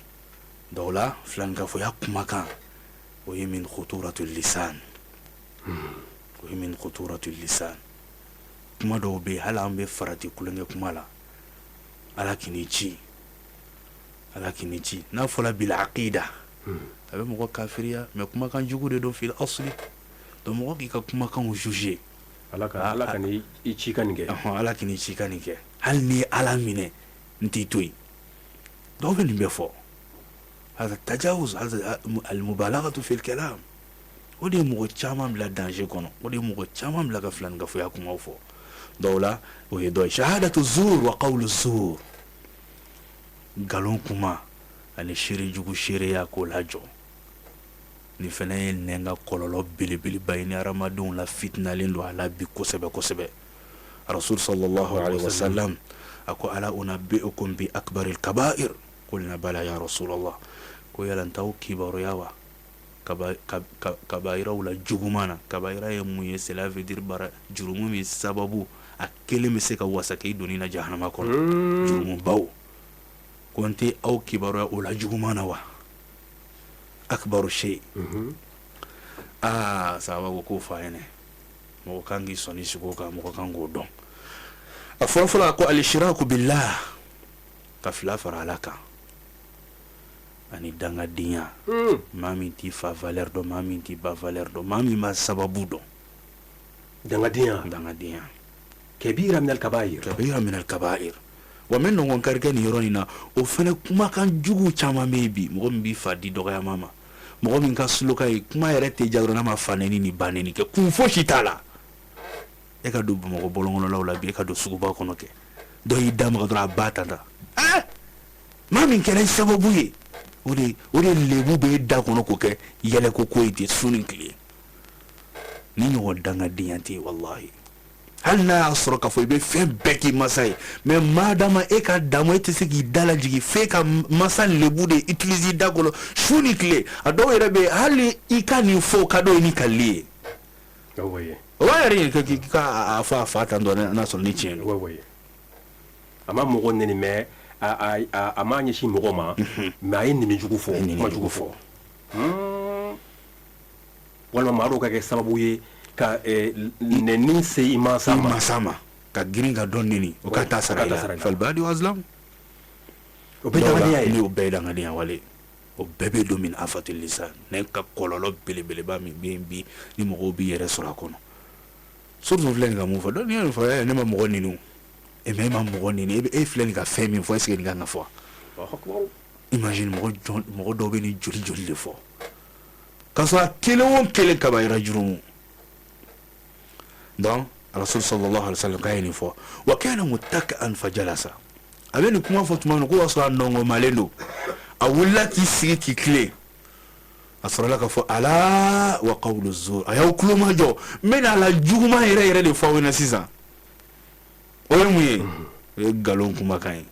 Dɔw la, filankafoya kumakan, o ye min khuturatul lisan, o ye min khuturatul lisan. Kuma dɔw bɛ yen, hali an bɛ farati kulonkɛ kuma la, Ala k'i ci, Ala k'i ci, n'a fɔra bil aqida, a bɛ mɔgɔ kafiriya, mais kumakan jugu de don fil asli. Donc mɔgɔ k'i ka kumakanw juger. Ala ka i ci ka nin kɛ. Ala k'i ci ka nin kɛ, hali n'i ye Ala minɛ, n t'i to yen. Dɔw bɛ nin bɛɛ fɔ, hada tajawuz, hada al-mubalaghatu fil kalam. O de ye mɔgɔ caman bila danger kɔnɔ, o de ye mɔgɔ caman bila ka filankafoya kumaw fɔ dɔw la. O ye dɔ ye, shahadatu zur wa qawlu zur, nkalon kuma ani seere jugu seereya, k'o lajɔ. Nin fana ye nɛn ka kɔlɔlɔ belebeleba ye ni hadamadenw la fitinalen don a la bi kosɛbɛ kosɛbɛ. Rasul sallallahu alaihi wasallam a ko ala unabbi'ukum bi akbaril kaba'ir? Qulna bala ya rasulallah. Ko yala n t'aw kibaruya wa kabayiraw la juguman na? Kabayira ye mun ye? Cela veut dire bara jurumu min sababu a kelen bɛ se ka wasa k'i donni na jahanama kɔnɔ, jurumubaw. Ko n tɛ aw kibaruya o la juguman na wa? Akbaru shay. Aa, sahaba ko k'o fɔ a ɲɛna. Mɔgɔ kan k'i sɔnni sigi o kan, mɔgɔ kan k'o dɔn. A fɔlɔfɔlɔ, a ko alishiraku billah, ka fila fara Ala kan, ani dangadenya. Maa min t'i fa valeur dɔn, maa min t'i ba valeur dɔn, maa min ma sababu dɔn. Dangadenya. Dangadenya. Kabira minal kabair. Kabira minal kabair. Wa n bɛ nɔgɔn kari kɛ nin yɔrɔ in na, o fana kumakan jugu caman bɛ yen bi. Mɔgɔ min b'i fa di dɔgɔyama ma, mɔgɔ min ka slogan ye kuma yɛrɛ tɛ diya dɔrɔn n'a ma fa nɛni ni ba nɛni kɛ, kun fosi t'a la. E ka don Bamakɔ bɔlɔnkɔnɔlaw la bi, e ka don suguba kɔnɔ kɛ, dɔ y'i da maga dɔrɔn, a ba ta ta. Maa min kɛra i sababu ye, o de lebu bɛ e da kɔnɔ k'o kɛ yɛlɛko ko ye ten su ni tile. Ni ɲɔgɔn dangadenya tɛ yen, walahi. Hali n'a y'a sɔrɔ k'a fɔ i bɛ fɛn bɛɛ k'i masa ye, mais madama e ka damu, e tɛ se k'i da lajigin f'e ka masa lebu de utiliser i da kɔnɔ su ni tile. A dɔw yɛrɛ bɛ yen, hali i ka nin fɔ, o ka d'o ye ni kalili ye. O b'a yɛrɛ ɲininka k'i ka a fɔ a fa tan dɔrɔn, n'a sɔrɔ ni tiɲɛ don. A ma mɔgɔ nɛni, mais a m'a ɲɛsin mɔgɔ ma, mais a ye nɛni jugu fɔ, kuma jugu fɔ, walima maa dɔw ka kɛ sababu ye ka nɛni se i mansa ma. Mansa ma, ka girin ka dɔ nɛni, o ka taa sara i la, falbadi azlam. O bɛɛ dangadenya ye. Ni o bɛɛ ye dangadenya wale, o bɛɛ bɛ don min afatil lisan. Ne ka kɔlɔlɔ belebeleba min bɛ yen bi, ni mɔgɔw b'i yɛrɛ sɔrɔ a kɔnɔ, surtout filɛ nin ka mun fɔ, dɔn n'i ye nin fɔ, ne ma mɔgɔ nɛni, e mais e ma mɔgɔ nɛni, e filɛ nin ka fɛn min fɔ, est ce que nin kan ka fɔ? Imagine, mɔgɔ mɔgɔ dɔw bɛ nin joli joli de fɔ, k'a sɔrɔ a kelen o kelen kabayira jurumu. Donc Rasul sallallahu alaihi wasallam k'a ye nin fɔ, wa kana muttaki'an fajalasa. A bɛ nin kuma fɔ tuma min, k'o b'a sɔrɔ a nɔngɔnmalen don, a wulila k'i sigi k'i tilen. A sɔrɔla ka fɔ ala wa qawlu zur, a y'aw tulo majɔ, n bɛna a la juguman yɛrɛ yɛrɛ de fɔ aw ɲɛna sisan. O ye mun ye? O ye nkalon kumakan ye,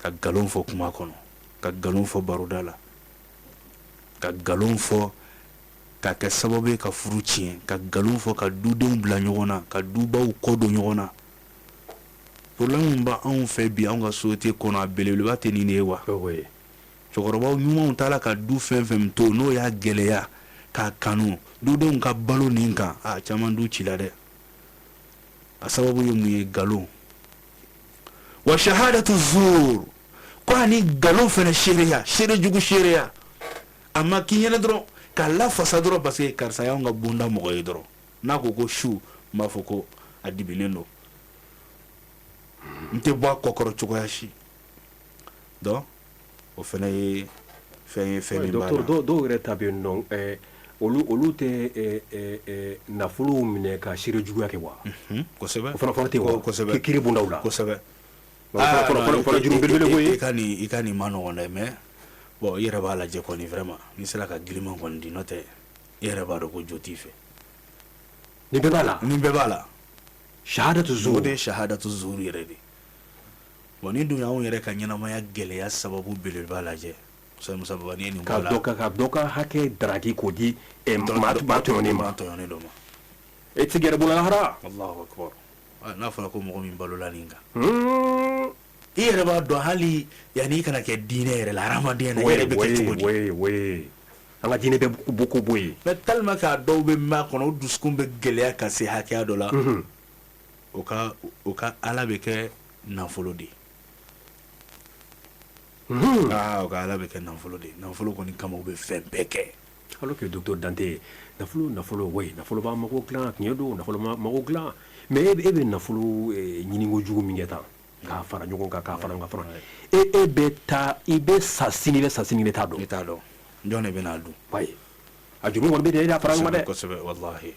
ka nkalon fɔ kuma kɔnɔ, ka nkalon fɔ baroda la, ka nkalon fɔ ka kɛ sababu ye ka furu tiɲɛ, ka nkalon fɔ ka dudenw bila ɲɔgɔn na, ka dubaw kɔ don ɲɔgɔn na. Problème min b'anw fɛ bi, anw ka société kɔnɔ, a belebeleba tɛ nin de ye wa? Cɛkɔrɔbaw ɲumanw taara ka du fɛn fɛn to, n'o y'a gɛlɛya k'a kanu dudenw ka balo nin kan, a caman du cila dɛ. A sababu ye mun ye? Nkalon. Wa shahadatu zur, ko ani nkalon fɛnɛ seereya, seere jugu seereya. A ma k'i ɲɛna dɔrɔn k'a lafasa dɔrɔn, parce que karisa y'anw ka bonda mɔgɔ ye dɔrɔn, n'a ko ko su, n b'a fɔ ko a dibilen don, n tɛ bɔ a kɔkɔrɔ cogoya si. Donc o fana ye fɛn ye, fɛn min b'a la. Dɔw yɛrɛ ta bɛ yen nɔ, olu tɛ nafolo minɛ ka seere juguya kɛ wa? Kosɛbɛ. O fana tɛ wa? Kosɛbɛ. Kiiri bondaw la. Kosɛbɛ. Fana juru belebele ko ye. I ka nin ma nɔgɔn dɛ, mais bon, i yɛrɛ b'a lajɛ kɔni, vraiment, n'i sera ka giliman kɔni di, n'o tɛ i yɛrɛ b'a dɔn ko jo t'i fɛ. Nin bɛɛ b'a la. Nin bɛɛ b'a la. Shahadatu zur. O de ye shahadatu zur yɛrɛ de. Bon, ni dun y'anw yɛrɛ ka ɲɛnamaya gɛlɛya sababu belebeleba lajɛ, Musa Baba, n'i ye nin bɔ a la. Ka dɔ ka hakɛ daraki k'o di maa tɔɲɔnen ma. Maa tɔɲɔnen dɔ ma. E tɛ gɛrɛ bolo lahara. Allahu akbar! N'a fɔra ko mɔgɔ min balola nin kan, i yɛrɛ b'a dɔn, hali yanni i kana kɛ diinɛ yɛrɛ la, hadamadenya na, i yɛrɛ bɛ kɛ cogo di? Oui, an ka diinɛ bɛ bɔ ko bɔ yen. Mais tellement que a dɔw bɛ mɛn a kɔnɔ, o dusukun bɛ gɛlɛya ka se hakɛya dɔ la, o ka Ala bɛ kɛ nafolo de ye. Aa, o ka Ala bɛ kɛ nafolo de ye. Nafolo kɔni kama, u bɛ fɛn bɛɛ kɛ. Alors que docteur Dante, nafolo, nafolo, oui, nafolo b'a mago dilan, tiɲɛ don, nafolo ma mago dilan, mais e bɛ nafolo ɲini kojugu min kɛ tan, k'a fara ɲɔgɔn kan, k'a fara ɲɔgɔn kan, e bɛ taa, i bɛ sa sini, i bɛ sa sini, i t'a dɔn. I t'a dɔn jɔn de bɛna a dun. Wayi, a juru kɔni bɛ de, e y'a fara ɲɔgɔn kan dɛ. Kosɛbɛ, walahi,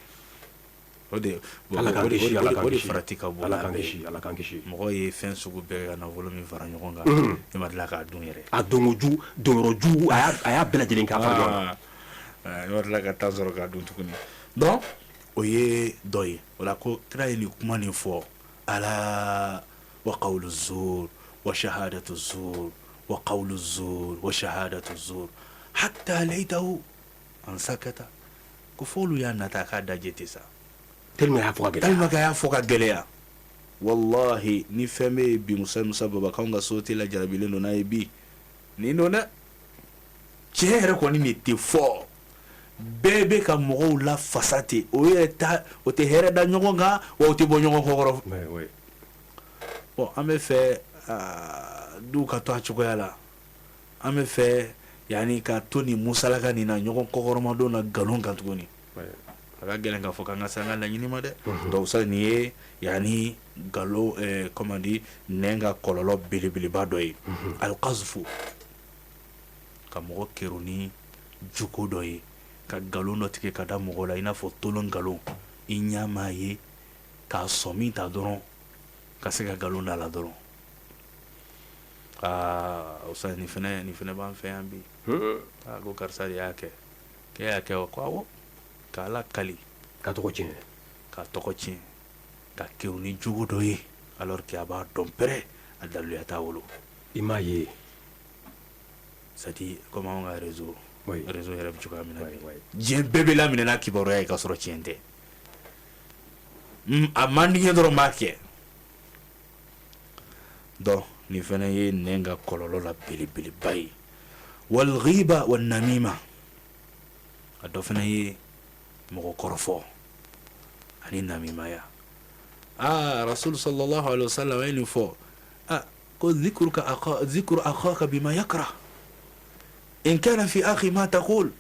o de Ala k'an kisi, Ala k'an o de kisi. Farati ka bon Ala n'a k'an bɛɛ ye. kisi, Ala k'an kisi. Mɔgɔ ye fɛn sugu bɛɛ ka nafolo min fara ɲɔgɔn kan, e ma tila k'a dun yɛrɛ. A donko ju, donyɔrɔ jugu, a y'a bɛɛ lajɛlen k'a fara ɲɔgɔn kan. Ah, i ma tila ka taa sɔrɔ k'a dun tuguni. Donc o ye dɔ ye. O la, ko kira ye nin kuma nin fɔ, ala wa qawlu zur wa shahadatu zur wa qawlu zur wa shahadatu zur, hatta laytahu an sakata, ko f'olu y'a nata k'a dajɛ tɛ sa. Tellement a y'a fɔ ka gɛlɛya. Tellement que a y'a fɔ ka gɛlɛya. Wallahi, ni fɛn bɛ yen bi, Musa Baba, k'anw ka société la jarabilen don n'a ye bi, nin don dɛ. Tiɲɛ yɛrɛ kɔni de tɛ fɔ, bɛɛ bɛ ka mɔgɔw lafasa ten. O yɛrɛ ta, o tɛ hɛrɛ da ɲɔgɔn kan wa, o tɛ bɔ ɲɔgɔn kɔkɔrɔ. Oui, oui. Bon, an bɛ fɛ du ka to a cogoya la, an bɛ fɛ yanni ka to nin musalaka nin na ɲɔgɔn kɔkɔrɔmadon na nkalon kan tuguni. A ka gɛlɛn k'a fɔ k'an ka se an ka laɲini ma dɛ. Donc ça, nin ye yanni nkalon, comment dire, nɛn ka kɔlɔlɔ belebeleba dɔ ye. Alqazfu, ka mɔgɔ kerun ni jogo dɔ ye, ka nkalon dɔ tigɛ ka da mɔgɔ la, i n'a fɔ tolon nkalon, i ɲɛ m'a ye, k'a sɔmi ta dɔrɔn ka se ka nkalon da la dɔrɔn. Aa, o nin fana b'an fɛ yan bi. Aa, ko karisa de y'a kɛ, k'e y'a kɛ wa? Ko awɔ, k'Ala kali. Ka tɔgɔ tiɲɛ. Ka tɔgɔ tiɲɛ, ka kerun ni jogo dɔ ye, alors que a b'a dɔn pɛrɛ a daluya t'a bolo. I m'a ye. C'est à dire comme anw ka réseau yɛrɛ bɛ cogoya min na bi, diɲɛ bɛɛ bɛ laminɛ n'a kibaruya ye k'a sɔrɔ tiɲɛ tɛ. A man di n ye dɔrɔn n b'a kɛ. Donc nin fana ye nɛn ka kɔlɔlɔ la belebeleba ye. Walghiba wan namima, a dɔ fana ye mɔgɔ kɔrɔfɔ ani namimaya. Aa, Rasul sallallahu alaihi wasallam ye nin fɔ. Aa, ko zikruka akha, zikru akhaka bima yakrah, in kana fi akhi ma taqul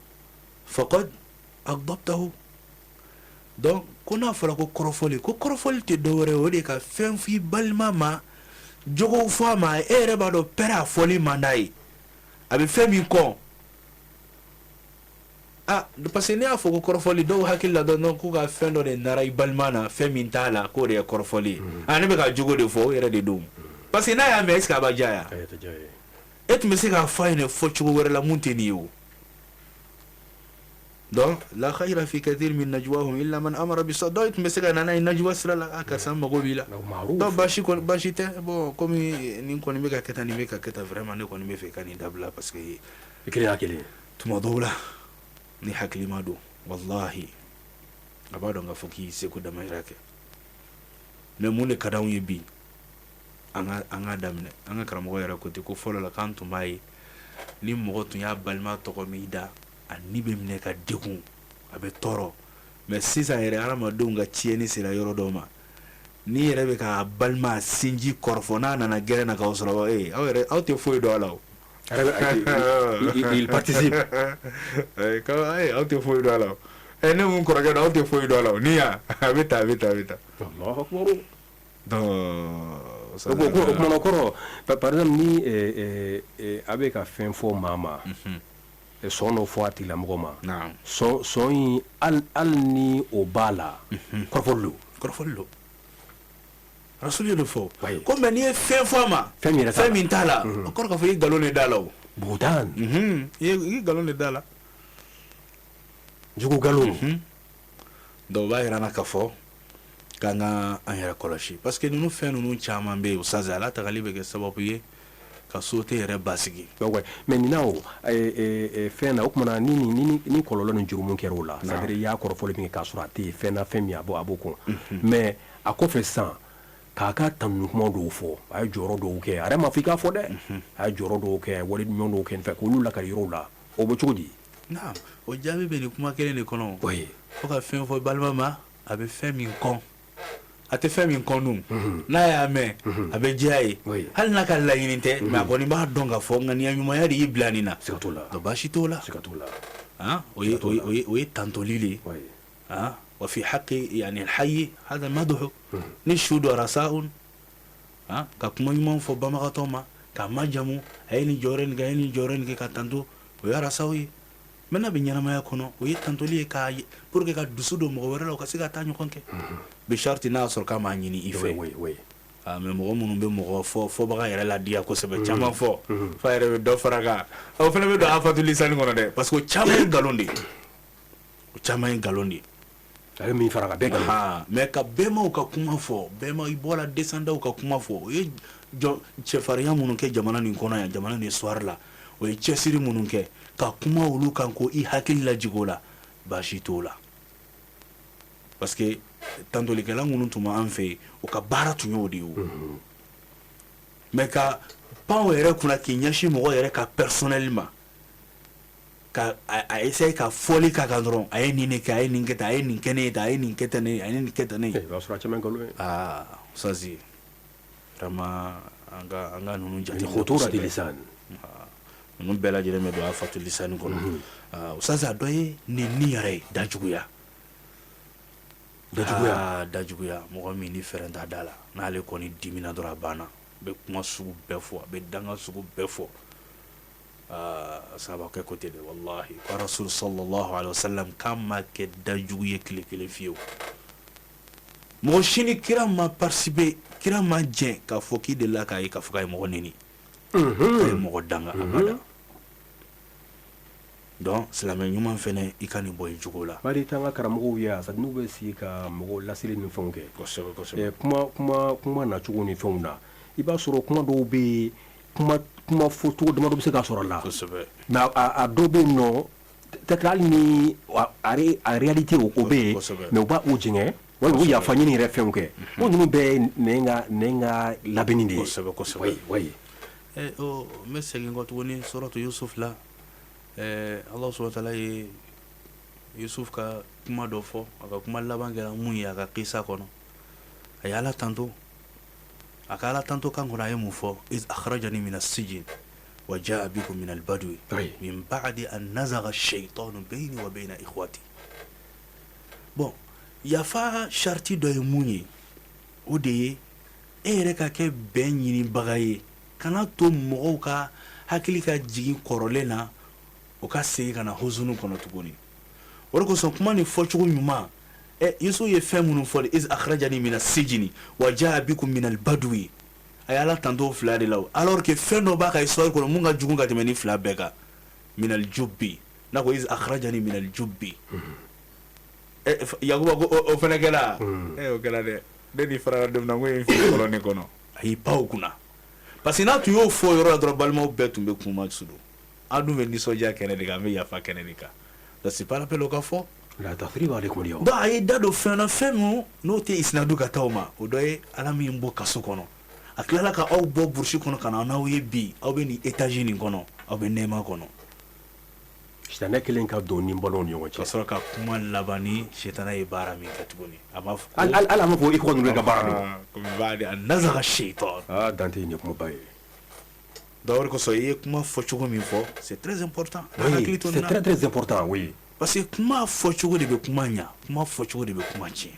faqad aghdabtahu. Donc ko n'a fɔra ko kɔrɔfɔli, ko kɔrɔfɔli tɛ dɔwɛrɛ ye, o de ka fɛn f'i balima ma, jogow fɔ a ma, e yɛrɛ b'a dɔn pɛrɛ a fɔli man d'a ye, a bɛ fɛn min kɔn. Ah, parce que n'i y'a fɔ ko kɔrɔfɔli, dɔw hakili la dɔrɔn k'u ka fɛn dɔ de nara i balima na, fɛn min t'a la, k'o de ye kɔrɔfɔli ye. Ah, ne bɛ ka jogo de fɔ, o yɛrɛ de don, parce que n'a y'a mɛn, est ce que a b'a diya? E tun bɛ se k'a fɔ a ɲɛna fɔ cogo wɛrɛ la mun tɛ nin ye o. Donc la khayra fi kathir min najwahum illa man amara bi sadaqa. Dɔw tun bɛ se ka na n'a ye najwa sira la. Ah, karisa, n mago b'i la. Donc baasi kɔni, baasi tɛ. Bon, komi nin kɔni bɛ ka kɛ tan, nin bɛ ka kɛ tan, vraiment ne kɔni bɛ fɛ ka nin dabila, parce que i kelen y'a kelen. Tuma dɔw la, ni hakilima don, wallahi, a b'a dɔn k'a fɔ k'i seko damayira kɛ. Mais mun de ka d'anw ye bi? An ka daminɛ an ka karamɔgɔ yɛrɛ ko ten, ko fɔlɔ la, k'an tun b'a ye, ni mɔgɔ tun y'a balima tɔgɔ min da, a ni bɛ minɛ ka degun, a bɛ tɔɔrɔ. Mais sisan yɛrɛ, hadamadenw ka tiɲɛni sera yɔrɔ dɔw ma, n'i yɛrɛ bɛ ka balima sinji kɔrɔfɔ, n'a nana gɛrɛn na k'aw sɔrɔ, ee, aw yɛrɛ, aw tɛ foyi dɔn a la o. Il participe. Aw tɛ foyi dɔn a la o. Ne mun kɔrɔkɛ don, aw tɛ foyi dɔn a la o. Ni yan a bɛ tan, a bɛ tan, a bɛ tan. Allahu akbar. Donc o kumana kɔrɔ, par exemple, ni a bɛ ka fɛn fɔ maa ma, sɔn dɔ fɔ a tigilamɔgɔ ma, sɔn in, hali ni o b'a la, kɔrɔfɔli don. Kɔrɔfɔli don, Rasulu ye de fɔ ko, mais n'i ye fɛn fɔ a ma, fɛn min yɛrɛ fɛn min t'a la, o kɔrɔ k'a fɔ i ye nkalon de d'a la o. Bugutan. I ye nkalon de d'a la. Jugu nkalon. Donc o b'a yira n na k'a fɔ k'an ka an yɛrɛ kɔlɔsi, parce que ninnu fɛn ninnu caman bɛ yen, Ustaz, ala tagali bɛ kɛ sababu ye ka société yɛrɛ basigi. Mais nin na o fɛn na, o kumana ni kɔlɔlɔ ni jurumu kɛra o la, c'est à dire i y'a kɔrɔfɔli min kɛ k'a sɔrɔ a tɛ yen, fɛn na, fɛn min a b'o kɔn. Mais a kɔfɛ sisan, k'a ka tanu kuma dɔw fɔ, a ye jɔyɔrɔ dɔw kɛ, a yɛrɛ ma fɔ i k'a fɔ dɛ, a ye jɔyɔrɔ dɔw kɛ, a ye wale ɲuman dɔw kɛ fɛ, k'olu lakali yɔrɔw la, o bɛ cogo di? Naam, o jaabi bɛ nin kuma kelen de kɔnɔ. Fo ka fɛn fɔ balima ma, a bɛ fɛn min kɔn, a tɛ fɛn min kɔn dun, n'a y'a mɛn, a bɛ diya ye, hali n'a ka laɲini tɛ, mais a kɔni b'a dɔn k'a fɔ ŋaniya ɲumanya de y'i bila nin na. Siga t'o la. Donc baasi t'o la. Siga t'o la. Ah, o ye tantoli de ye. Ah, wa fi haqqi yani alhayy hada madhu ni su dɔ rasa'un. Ah, ka kuma ɲuman fɔ banbagatɔ ma, k'a majamu, a ye nin jɔyɔrɔ nin kɛ, a ye nin jɔyɔrɔ nin kɛ, ka tanto, o ye rasaw ye. Mais n'a bɛ ɲɛnamaya kɔnɔ, o ye tantoli ye k'a pour que ka dusu don mɔgɔ wɛrɛ la, u ka se ka taa ɲɔgɔn kɛ, bi sharti n'a y'a sɔrɔ k'a m'a ɲini i fɛ. Ah, mais mɔgɔ minnu bɛ mɔgɔ fɔ fɔbaga yɛrɛ ladiya kosɛbɛ, caman fɔ f'a yɛrɛ bɛ dɔ fara kan, o fana bɛ don afatu lisani kɔnɔ dɛ, parce que o caman ye nkalon de ye, o caman ye nkalon de ye. A bɛ min fara kan, bɛɛ nkalon. Mais ka bɛnbaw ka kuma fɔ, bɛnba i bɔra descendants ka kuma fɔ, o ye jɔ cɛfarinya minnu kɛ jamana nin kɔnɔ yan, jamana nin histoire la, o ye cɛsiri minnu kɛ, ka kuma olu kan, ko i hakili lajigin o la, baasi t'o la, parce que tantolikɛla minnu tun b'an fɛ yen, o ka baara tun y'o de ye o. Mais ka pan o yɛrɛ kunna k'i ɲɛsin mɔgɔ yɛrɛ ka personnel ma, ka a essayer ka fɔli k'a kan dɔrɔn, a ye nin de kɛ, a ye nin kɛ tan, a ye nin kɛ ne ye tan, a ye nin kɛ tan ne ye, a ye nin kɛ tan ne ye. I b'a sɔrɔ a caman nkalon ye. Aa, Ustazi. Vraiment an ka an ka ninnu jateminɛ خطورة kosɛbɛ. اللسان. Ninnu bɛɛ lajɛlen bɛ don آفة اللسان kɔnɔ. Ustaz, a dɔ ye nɛni yɛrɛ ye, dajuguya. Dajuguya. Aa, dajuguya, mɔgɔ min ni fɛrɛn t'a da la, n'ale kɔni dimina dɔrɔn a banna, a bɛ kuma sugu bɛɛ fɔ, a bɛ danga sugu bɛɛ fɔ. Aa, sahabakɛ ko ten de, wallahi, ko Rasul sallallahu alaihi wasallam k'a ma kɛ dajugu ye tile kelen fiyewu. Mɔgɔ si ni kira ma participer, kira ma jɛn k'a fɔ k'i delila k'a ye k'a fɔ k'a ye mɔgɔ neni, k'a ye mɔgɔ danga, abada. Donc silamɛ ɲuman fɛnɛ, i ka nin bɔ i jogo la. Bari t'an ka karamɔgɔw ye a n'u bɛ sigi ka mɔgɔw laseli ni fɛnw kɛ. Kosɛbɛ kosɛbɛ. Kuma nacogo ni fɛnw na, i b'a sɔrɔ kuma dɔw bɛ yen, kuma fɔcogo damadɔ bɛ se ka sɔrɔ a la. Mais a dɔw bɛ yen nɔ, peut-être hali ni a réalité o bɛ yen, mais u b'a o jɛngɛ walima u yafa ɲini yɛrɛ fɛnw kɛ. O ninnu bɛɛ ye nɛn ka labɛnni de ye. Kosɛbɛ kosɛbɛ. Oui oui. Ɔ, n bɛ segin kɔ tuguni suratu Yusuf la. Allah subhanahu wa ta'ala ye Yusuf ka kuma dɔ fɔ, a ka kuma laban kɛra mun ye a ka kisa kɔnɔ? A ye Ala tanto. A ka Ala tanto kan kɔnɔ, a ye mun fɔ? إذ أخرجني من السجن وجاء بكم من البدو من بعد أن نزغ الشيطان بيني وبين إخوتي. Bon, yafa sariti dɔ ye mun ye? O de ye e yɛrɛ ka kɛ bɛn ɲinibaga ye, kana to mɔgɔw ka hakili ka jigin kɔrɔlen na, o ka segin ka na huzunu kɔnɔ tuguni. O de kosɔn kuma nin fɔcogo ɲuman, Yusuf ye fɛn minnu fɔ, إذ أخرجني من السجن وجاء بكم من البدو, a ye Ala tanto fila de la o, alors que fɛn dɔ b'a ka histoire kɔnɔ mun ka jugu ka tɛmɛ ni fila bɛɛ kan, من الجب. N'a ko إذ أخرجني من الجب, Yakuba ko o fɛnɛ kɛra, o kɛra dɛ, ne ni farala don min na, n ko ye n fili kɔlɔn nin kɔnɔ, a y'i pan o kunna, parce que n'a tun y'o fɔ o yɔrɔ la dɔrɔn, balimaw bɛɛ tun bɛ kuma sudon. An dun bɛ nisɔndiya kɛnɛ de kan, an bɛ yafa kɛnɛ de kan, donc c'est pas la peine o ka fɔ. لا تثريب عليكم اليوم. Donc a ye da don fɛn na, fɛn min n'o tɛ isnadu ka taa o ma, o dɔ ye Ala min bɔ kaso kɔnɔ, a tilala ka aw bɔ burusi kɔnɔ ka na n'aw ye bi, aw bɛ nin étage nin kɔnɔ, aw bɛ nɛɛma kɔnɔ. Sitanɛ kelen ka don ni balimaw ni ɲɔgɔn ka cɛ. Sɔrɔ ka kuma laban ni sitanɛ ye baara min kɛ tuguni, a b'a fɔ ko Hali a ma fɔ i kɔ ninnu ka baara don. من بعد أن نزغ الشيطان. Aa, Dante, nin ye kumaba ye. Donc o de kosɔn i ye kuma fɔcogo min fɔ, c'est très important. An Oui, hakili to nin c'est na. très très important, oui. Parce que kuma fɔcogo de bɛ kuma ɲa, kuma fɔcogo de bɛ kuma tiɲɛ.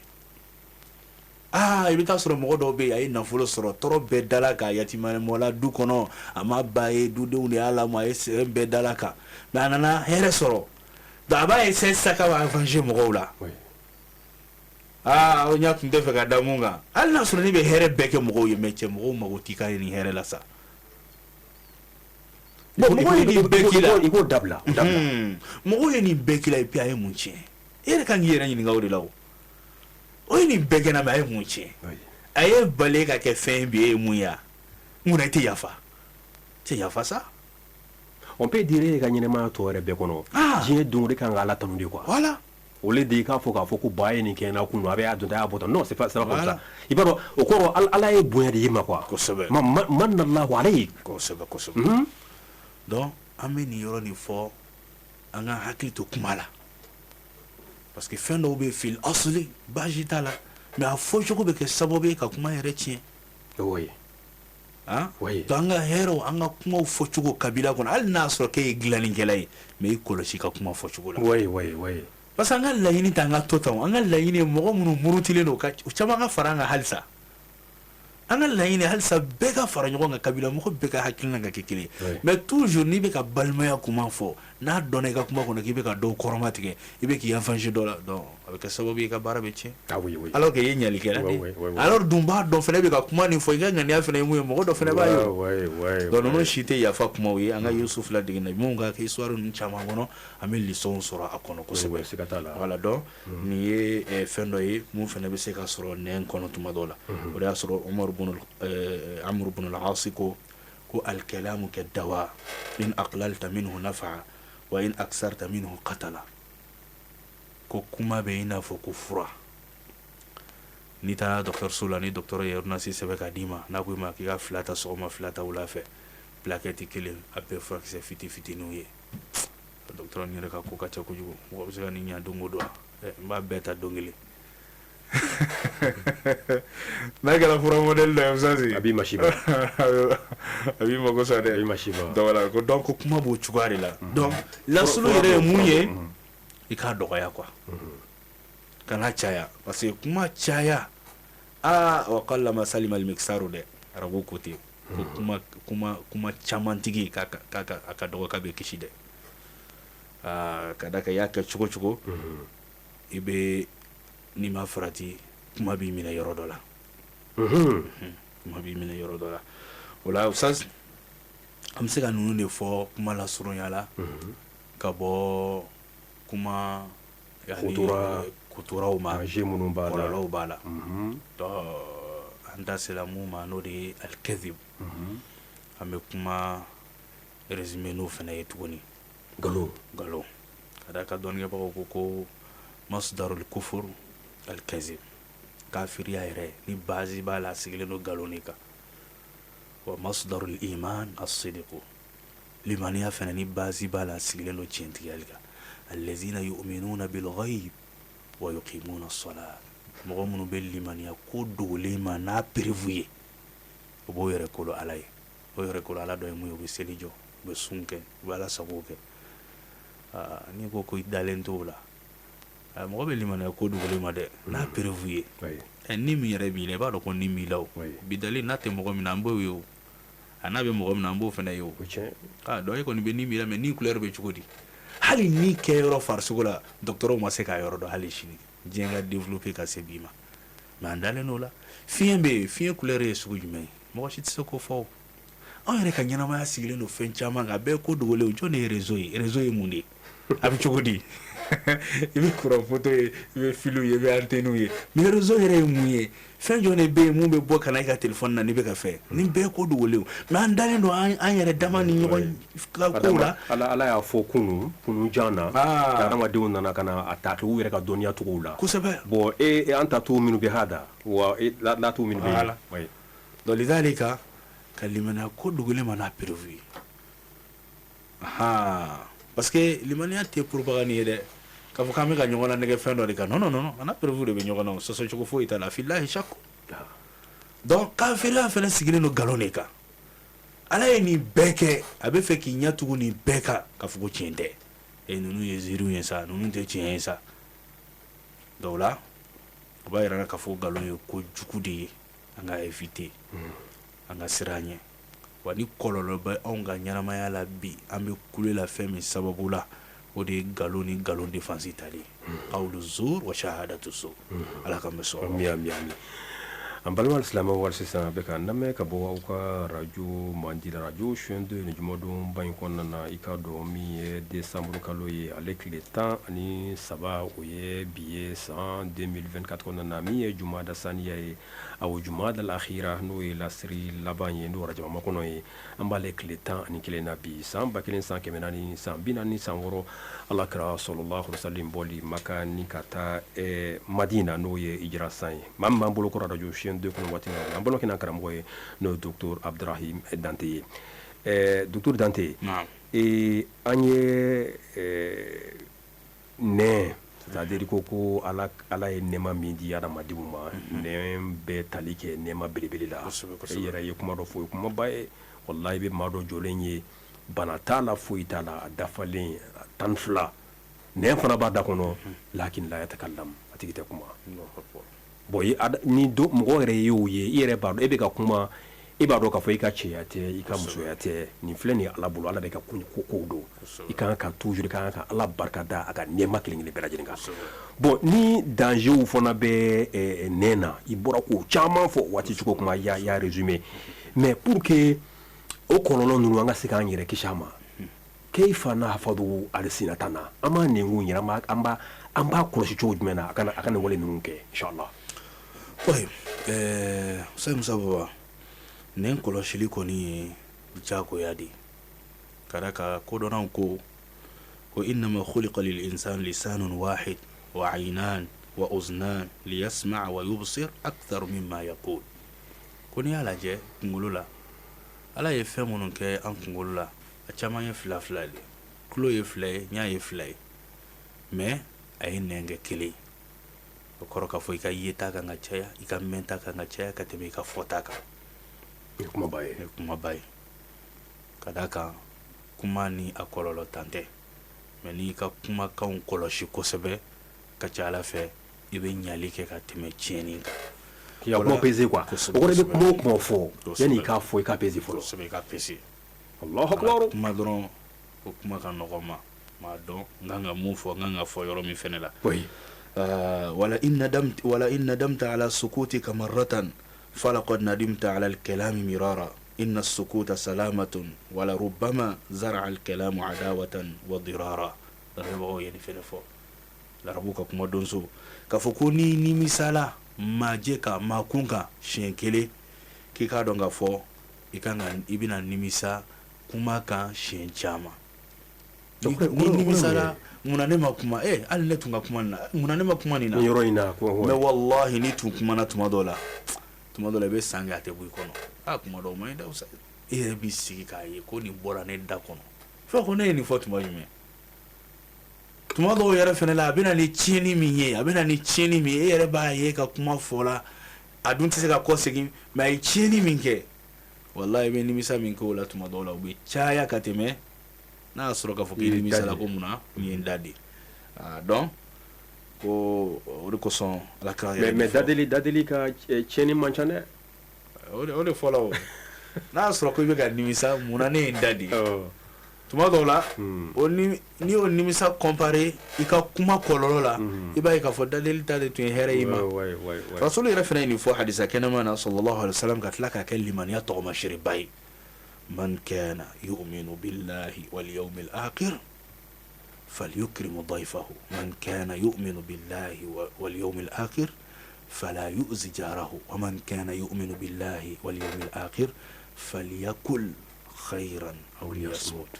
Aa, i bɛ taa sɔrɔ mɔgɔ dɔw bɛ yen, a ye nafolo sɔrɔ, tɔɔrɔ bɛɛ dala kan, yatimɛmɔla du kɔnɔ, a ma ba ye, dudenw de y'a lamɔ, a ye sɛgɛn bɛɛ dala kan, mais a nana hɛrɛ sɔrɔ, donc a b'a essayer sisan k'a b'a venger mɔgɔw la. Aa, o ɲa tun tɛ fɛ ka da mun kan, hali n'a sɔrɔ ne bɛ hɛrɛ bɛɛ kɛ mɔgɔw ye, mais cɛ, mɔgɔw mago t'i ka nin hɛrɛ la sa. Bon, mɔgɔw ye nin bɛɛ k'i la. I k'o dabila, o dabila. Mɔgɔw ye nin bɛɛ k'i la, et puis a ye mun tiɲɛ? E yɛrɛ kan k'i yɛrɛ ɲininka o de la. O o ye nin bɛɛ kɛ n na, mais a ye mun tiɲɛ? A ye bali ka kɛ fɛn ye bi, e ye mun ye? Mun na i tɛ yafa? I tɛ yafa sa. On peut dire e ka ɲɛnɛmaya tɔ yɛrɛ bɛɛ kɔnɔ, diɲɛ don o de kan ka Ala tanu de quoi. Voilà. Au lieu de k'a fɔ ko ba ye nin kɛ n na kunun, a bɛ y'a don tan, a y'a bɔ tan, non, c'est pas, c'est pas comme ça. I b'a dɔn, o kɔrɔ Ala ye bonya de y'i ma quoi. من الله عليك. Kosɛbɛ kosɛbɛ. Donc an bɛ nin yɔrɔ nin fɔ, an ka hakili to kuma la, parce que fɛn dɔw bɛ في الأصل baasi t'a la, mais a fɔcogo bɛ kɛ sababu ye ka kuma yɛrɛ tiɲɛ. Ah. Oui. Donc an ka hɛrɛw, an ka kumaw fɔcogo kabila kɔnɔ, hali n'a sɔrɔ k'e ye dilannikɛla ye, mais i kɔlɔsi i ka kuma fɔcogo la. Oui oui oui. Parce que an ka laɲini t'an ka to tan o, an ka laɲini ye mɔgɔ minnu murutilen don, ka o caman ka fara an kan halisa. An ka laɲini halisa bɛɛ ka fara ɲɔgɔn kan, kabila mɔgɔ bɛɛ ka hakilina ka kɛ kelen ye. Mais toujours n'i bɛ ka balimaya kuma fɔ, n'a dɔnna i ka kuma kɔnɔ k'i bɛ ka dɔw kɔrɔma tigɛ, i bɛ k'i venger dɔ la, donc a bɛ kɛ sababu ye i ka baara bɛ tiɲɛ. Ah oui oui. Alors que i ye ɲalikɛla de ye. Oui. Alors dun b'a dɔn fɛnɛ, e bɛ ka kuma nin fɔ, i ka ŋaniya fɛnɛ ye mun ye, mɔgɔ dɔ fɛnɛ b'a ye o. Donc ninnu si tɛ yafa kumaw ye. An ka Yusuf ladege minnu ka kɛ histoire ninnu caman kɔnɔ, an bɛ leçon sɔrɔ a kɔnɔ kosɛbɛ. Oui, siga t'a la. Voilà, donc nin ye fɛn dɔ ye mun fɛnɛ bɛ se ka sɔrɔ nɛn kɔnɔ tuma dɔw la. O de y'a sɔrɔ Umar bun Amr bun al-As ko الكلام كالدواء إن أقللت منه نفع وإن أكثرت منه قتل. Ko kuma bɛ i n'a fɔ ko fura. N'i taara dɔgɔtɔrɔso la, ni dɔgɔtɔrɔ ye ordonnance sɛbɛn ka d'i ma, n'a ko i ma k'i ka fila ta sɔgɔma, fila ta wula fɛ, plaquette kelen, a bɛɛ furakisɛ fiti fitininw ye. Dɔgɔtɔrɔ nin yɛrɛ ka ko ka ca kojugu, mɔgɔ bɛ se ka nin ɲa don o don wa? N b'a bɛɛ ta don kelen. N'a kɛra fura modèle dɔ ye Musa A b'i masiba. A b'i mago sa dɛ. A b'i masiba. Donc voilà, ko donc kuma b'o cogoya de la. Donc lasulu yɛrɛ ye mun ye? I k'a dɔgɔya quoi. Kana caya parce que kuma caya, aa, wa qallama salima al-miksaru dɛ, arabu ko ten ko kuma kuma kuma camantigi k'a ka a ka dɔgɔ k'a bɛ kisi dɛ. Aa, ka da kan i y'a kɛ cogo cogo, i bɛ n'i ma farati, kuma b'i minɛ yɔrɔ dɔ la, kuma b'i minɛ yɔrɔ dɔ la. O la Ustaz, an bɛ se ka ninnu de fɔ kuma lasurunya la ka bɔ kuma kuturaw ma, danger minnu b'a la, kɔlɔlɔw b'a la. Donc an da sera mun ma, n'o de ye al-kadhib. An bɛ kuma résumé n'o fana ye tuguni. Nkalon. Nkalon, ka da kan dɔnnikɛbagaw ko ko masdarul kufur al-kadhib, kafiriya yɛrɛ ni base b'a la, a sigilen don nkalon de kan. Wa masdarul iman as-sidq, limaniya fana ni base b'a la, a sigilen don tiɲɛtigiya de kan. Allazina yu'minuna bil ghaib wa yuqimuna as-salat, mɔgɔ minnu bɛ limaniya ko dogolen ma n'a preuve ye, u b'o yɛrɛ kolo Ala ye. O yɛrɛ kolo Ala dɔ ye mun ye? U bɛ seli jɔ, u bɛ sun kɛ, u bɛ Ala sago kɛ. N'i ko ko i dalen t'o la, mɔgɔ bɛ limaniya ko dogolen ma dɛ n'a preuve ye. Ni min yɛrɛ b'i la, i b'a dɔn ko ni b'i la. O bi dalen n'a tɛ mɔgɔ min na, an b'o ye. O a n'a bɛ mɔgɔ min na, an b'o fana ye. O dɔn e kɔni bɛ ni b'i la, mais ni couleur bɛ cogo di? Hali ni kɛ yɔrɔ farisogo la, dɔgɔtɔrɔw ma se k'a yɔrɔ dɔn hali sini, diɲɛ ka développer ka se bi ma. Mais an dalen o la. Fiɲɛ bɛ yen, fiɲɛ couleur ye sugu jumɛn ye? Mɔgɔ si tɛ se k'o fɔ. Anw yɛrɛ ka ɲɛnamaya sigilen don fɛn caman kan, a bɛɛ ko dogolen. Jɔn de ye réseau ye? Réseau ye mun de ye? A bɛ cogo di? I bɛ courant poteau ye, i bɛ filiw ye, i bɛ antenne ye, mais réseau yɛrɛ ye mun ye? Fɛn jɔn de bɛ yen mun bɛ bɔ ka na i ka téléphone na n'i bɛ ka fɛn? Nin bɛɛ ko dogolen, mais an dalen don an yɛrɛ dama ni ɲɔgɔn ka kow la. Ala y'a fɔ kunun kunun jan na, hadamadenw nana ka na a ta kɛ u yɛrɛ ka dɔnniya cogow la. Kosɛbɛ. Bon, e an ta to minnu bɛ hada wa la to minnu bɛ yen. Donc lidhalika, ka limaniya ko dogolen ma n'a preuve ye, parce que limaniya tɛ propagande ye dɛ, k'a fɔ k'an bɛ ka ɲɔgɔn lanɛgɛ fɛn dɔ de kan. Non, non, non, a n'a preuve de bɛ ɲɔgɔn na, o sɔsɔ cogo foyi t'a la. Filahi shakku. Donc kafiriya fana sigilen don nkalon de kan. Ala ye nin bɛɛ kɛ, a bɛ fɛ k'i ɲɛ tugu nin bɛɛ kan k'a fɔ ko tiɲɛ tɛ. E, ninnu ye ziiriw ye sa, ninnu tɛ tiɲɛ ye sa. Donc o la, o b'a yira k'a fɔ nkalon ye ko jugu de ye, an ka éviter, an ka siran ɲɛ. Wa ni kɔlɔlɔ bɛ anw ka ɲɛnamaya la bi, an bɛ kule la fɛn min sababu la, o de ye nkalon ni nkalon défense tali ye. Qawlu zur wa shahadatu zur. Ala k'an bɛ sɔn. Ami, ami, ami. An balima silamɛw, wali sisan a bɛ ka lamɛn ka bɔ aw ka radio mandi la, radio chaîne 2, ni jumadon ba in kɔnɔna na. I ka dɔn min ye décembre kalo ye, ale tile 13, o ye bi ye, san 2024 kɔnɔna na, min ye jumada saniya ye, aw jumada akhira, n'o ye lasiri laban ye, n'o rajaba makɔnɔ ye. An b'ale tile 11 na bi, san 1440 san 40 san 6, ala kira sallallahu alaihi wasallam bɔli Maka ni ka taa Madina, n'o ye hijira san ye. Maa min b'an bolo kɔrɔ radio chaîne 2 kɔnɔ waati na, an balimakɛ n'an karamɔgɔ ye, n'o ye docteur Abdurahim Dante ye. Docteur Dante, an ye nɛn, c'est-à-dire ko ala ye nɛɛma min di adamadenw ma, nɛn bɛ tali kɛ nɛɛma belebele la. E yɛrɛ ye kuma dɔ fɔ, o ye kumaba ye. Wallahi, i bɛ maa dɔ jɔlen ye, bana t'a la, foyi t'a la, a dafalen 12, nɛn fana b'a da kɔnɔ, lakin la yatakallam, a tigi tɛ kuma. Bon, ni mɔgɔ yɛrɛ y'o ye, i yɛrɛ b'a dɔn e bɛ ka kuma, e b'a dɔn k'a fɔ i ka cɛya tɛ, i ka musoya tɛ, nin filɛ nin ye Ala bolo, Ala bɛ ka ko don. I kan ka toujours, i kan ka Ala barika da a ka nɛɛma kelen kelen bɛɛ lajɛlen kan. Bon, ni dangerw fana bɛ nɛn na, i bɔra k'o caman fɔ waati cogo kuma, i y'a résumé, mais pour que o kɔlɔlɔ ninnu, an ka se k'an yɛrɛ kisi a ma, kayfa nahfadu alsinatana, an b'a nɛnkun yɛrɛ, an b'a kɔlɔsi cogo jumɛn na a ka nin wale ninnu kɛ, inchallah? Oui, Ustaz Musa Baba, nɛn kɔlɔsili kɔni ye diyagoya de ye, ka da kan kodɔnnaw ko ko innama khuliqa lil insan lisanun wahid wa aynan wa uznan liyasma wa yubsir akthar mimma yaqul. Ko n'i y'a lajɛ kunkolo la, Ala ye fɛn minnu kɛ an kunkolo la, a caman ye fila fila de ye. Tulo ye fila ye, ɲɛ ye fila ye, mais a ye nɛn kɛ kelen. O O kɔrɔ k'a fɔ i ka yeta kan ka caya, i ka mɛnta kan ka caya ka tɛmɛ i ka fɔta kan. Ye kumaba ye. Ye kumaba ye, ka d'a kan kuma ni a kɔlɔlɔ tan tɛ, mais n'i ka kumakanw kɔlɔsi kosɛbɛ, ka ca Ala fɛ i bɛ ɲali kɛ ka tɛmɛ tiɲɛni kan. K'i ka kuma peser quoi. O kɔrɔ i bɛ kuma o kuma fɔ, yanni i k'a fɔ, i k'a peser fɔlɔ. Kosɛbɛ, i k'a peser. Allahu akbar. Kuma dɔrɔn ko kuma ka nɔgɔn ma m'a dɔn n kan ka mun fɔ, n kan ka fɔ yɔrɔ min fɛnɛ la. Wala in nadamta ala sukutika marratan falaqad nadimta ala al-kalami mirara inna as-sukuta salamatun wala rubbama zara'a al-kalamu adawatan wa dirara. Larabaw ye nin fɛnɛ fɔ, larabu ka kuma donso k'a fɔ ko ni nimisala majɛ ka maa kun kan siɲɛ kelen, k'i k'a dɔn k'a fɔ i kan ka i bɛna nimisa kuma kan siɲɛ caman. Ni nimisala, munna ne ma kuma? Hali ne tun ka kuma nin na, munna ne ma kuma nin na yɔrɔ in na? Mais wallahi, ni tun kumana tuma dɔw la, tuma dɔw la i bɛ san kɛ a tɛ bɔ i kɔnɔ. Aa, kuma dɔw ma ɲi dɛ. E yɛrɛ b'i sigi k'a ye ko nin bɔra ne da kɔnɔ, fɛn ko ne ye nin fɔ tuma jumɛn? Tuma dɔw yɛrɛ fɛnɛ la, a bɛ na ni tiɲɛni min ye, a bɛ na ni tiɲɛni min ye, e yɛrɛ b'a ye ka kuma fɔ la, a dun tɛ se ka kɔ segin, mais a ye tiɲɛni min kɛ, wallahi, i bɛ nimisa min kɛ o la tuma dɔw la, o bɛ caya ka tɛmɛ n'a y'a sɔrɔ k'a fɔ k'i nimisa la ko munna n ye n da di. Donc ko o de kosɔn Ala kira yɛrɛ. Mais dadeli ka tiɲɛni man ca dɛ. O de fɔla o, n'a y'a sɔrɔ ko i bɛ ka nimisa munna ne ye n da di, tuma dɔw la, o ni n'i y'o nimisa comparer i ka kuma kɔlɔlɔ la, i b'a ye k'a fɔ dadeli ta de tun ye hɛrɛ i ma. Rasulu yɛrɛ fana ye nin fɔ hadisa kɛnɛma na, sallallahu alaihi wasallam, ka tila k'a kɛ limaniya tɔgɔmasireba ye: man kana yu'minu billahi wal yawmil akhir falyukrim dayfahu, man kana yu'minu billahi wal yawmil akhir fala yu'zi jarahu, wa man kana yu'minu billahi wal yawmil akhir falyakul khayran aw liyasmut.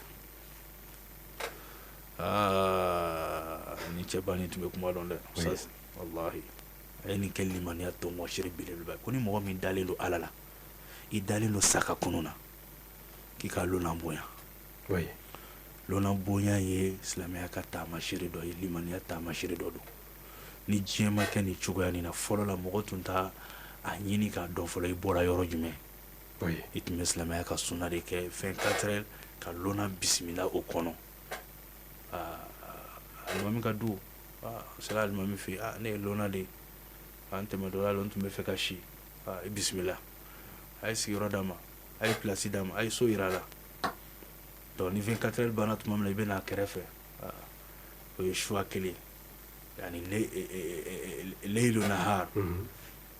Aa, ni cɛba nin tun bɛ kuma dɔn dɛ, wallahi. A ye nin kɛ limaniya tɔgɔmasiri belebeleba ye, ko ni mɔgɔ min dalen don Ala la, i dalen don sa ka kunun na, k'i ka lona bonya. Lona bonya ye silamɛya ka taamasere dɔ ye, limaniya taamasere dɔ don. Ni diɲɛ ma kɛ nin cogoya nin na, fɔlɔ la mɔgɔ tun t'a a ɲini k'a dɔn fɔlɔ i bɔra yɔrɔ jumɛn. I tun bɛ silamɛya ka sunna de kɛ, 24 heures ka lona bisimila o kɔnɔ. Alimami ka du sera alimami fɛ yen, ne ye lona de ye, an tɛmɛ dɔ la, n tun bɛ fɛ ka si, i bisimila, a ye sigiyɔrɔ d'a ma, a ye place d'a ma, a ye so yira a la. Donc ni 24 heures banna tuma min na, i bɛ n'a kɛrɛfɛ. O ye choix kelen, yani leylu nahar.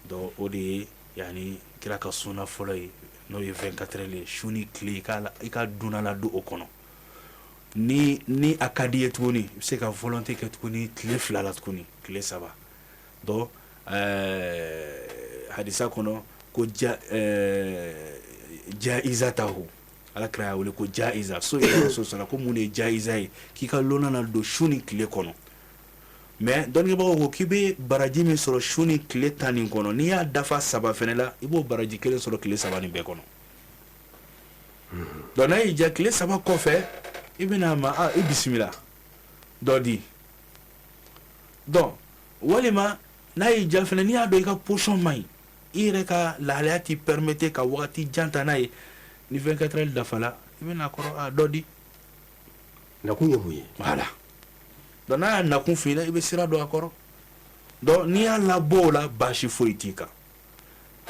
Donc o de ye yani kira ka sunna fɔlɔ ye, n'o ye 24 heures ye, su ni tile, i ka dunan ladon o kɔnɔ. Ni a ka di ye tuguni, i bɛ se ka volonté kɛ tuguni tile 2 la, tuguni tile 3. Donc hadisa kɔnɔ ko ja jaizatahu, Ala kira y'a wele ko jaiza. So so ko mun de ye jaiza ye? K'i ka lona na don su ni tile kɔnɔ. Mais dɔnnibagaw ko k'i bɛ baraji min sɔrɔ su ni tile 10 nin kɔnɔ, n'i y'a dafa 3 fɛnɛ la, i b'o baraji kelen sɔrɔ tile 3 nin bɛɛ kɔnɔ. Donc n'a y'i diya, tile 3 kɔfɛ, i bɛna a ma, a i bisimila, dɔ di. Donc walima n'a y'i diya fɛnɛ, n'i y'a dɔn i ka position man ɲi, i yɛrɛ ka lahalaya t'i permettre ka wagati jan ta n'a ye, ni 24 heures dafala, i bɛna kɔrɔ, a dɔ di. Nakun ye mun ye? Voilà. Donc n'a y'a nakun f'i ɲɛna, i bɛ sira don a kɔrɔ. Donc n'i y'a labɔ o la, baasi foyi t'i kan.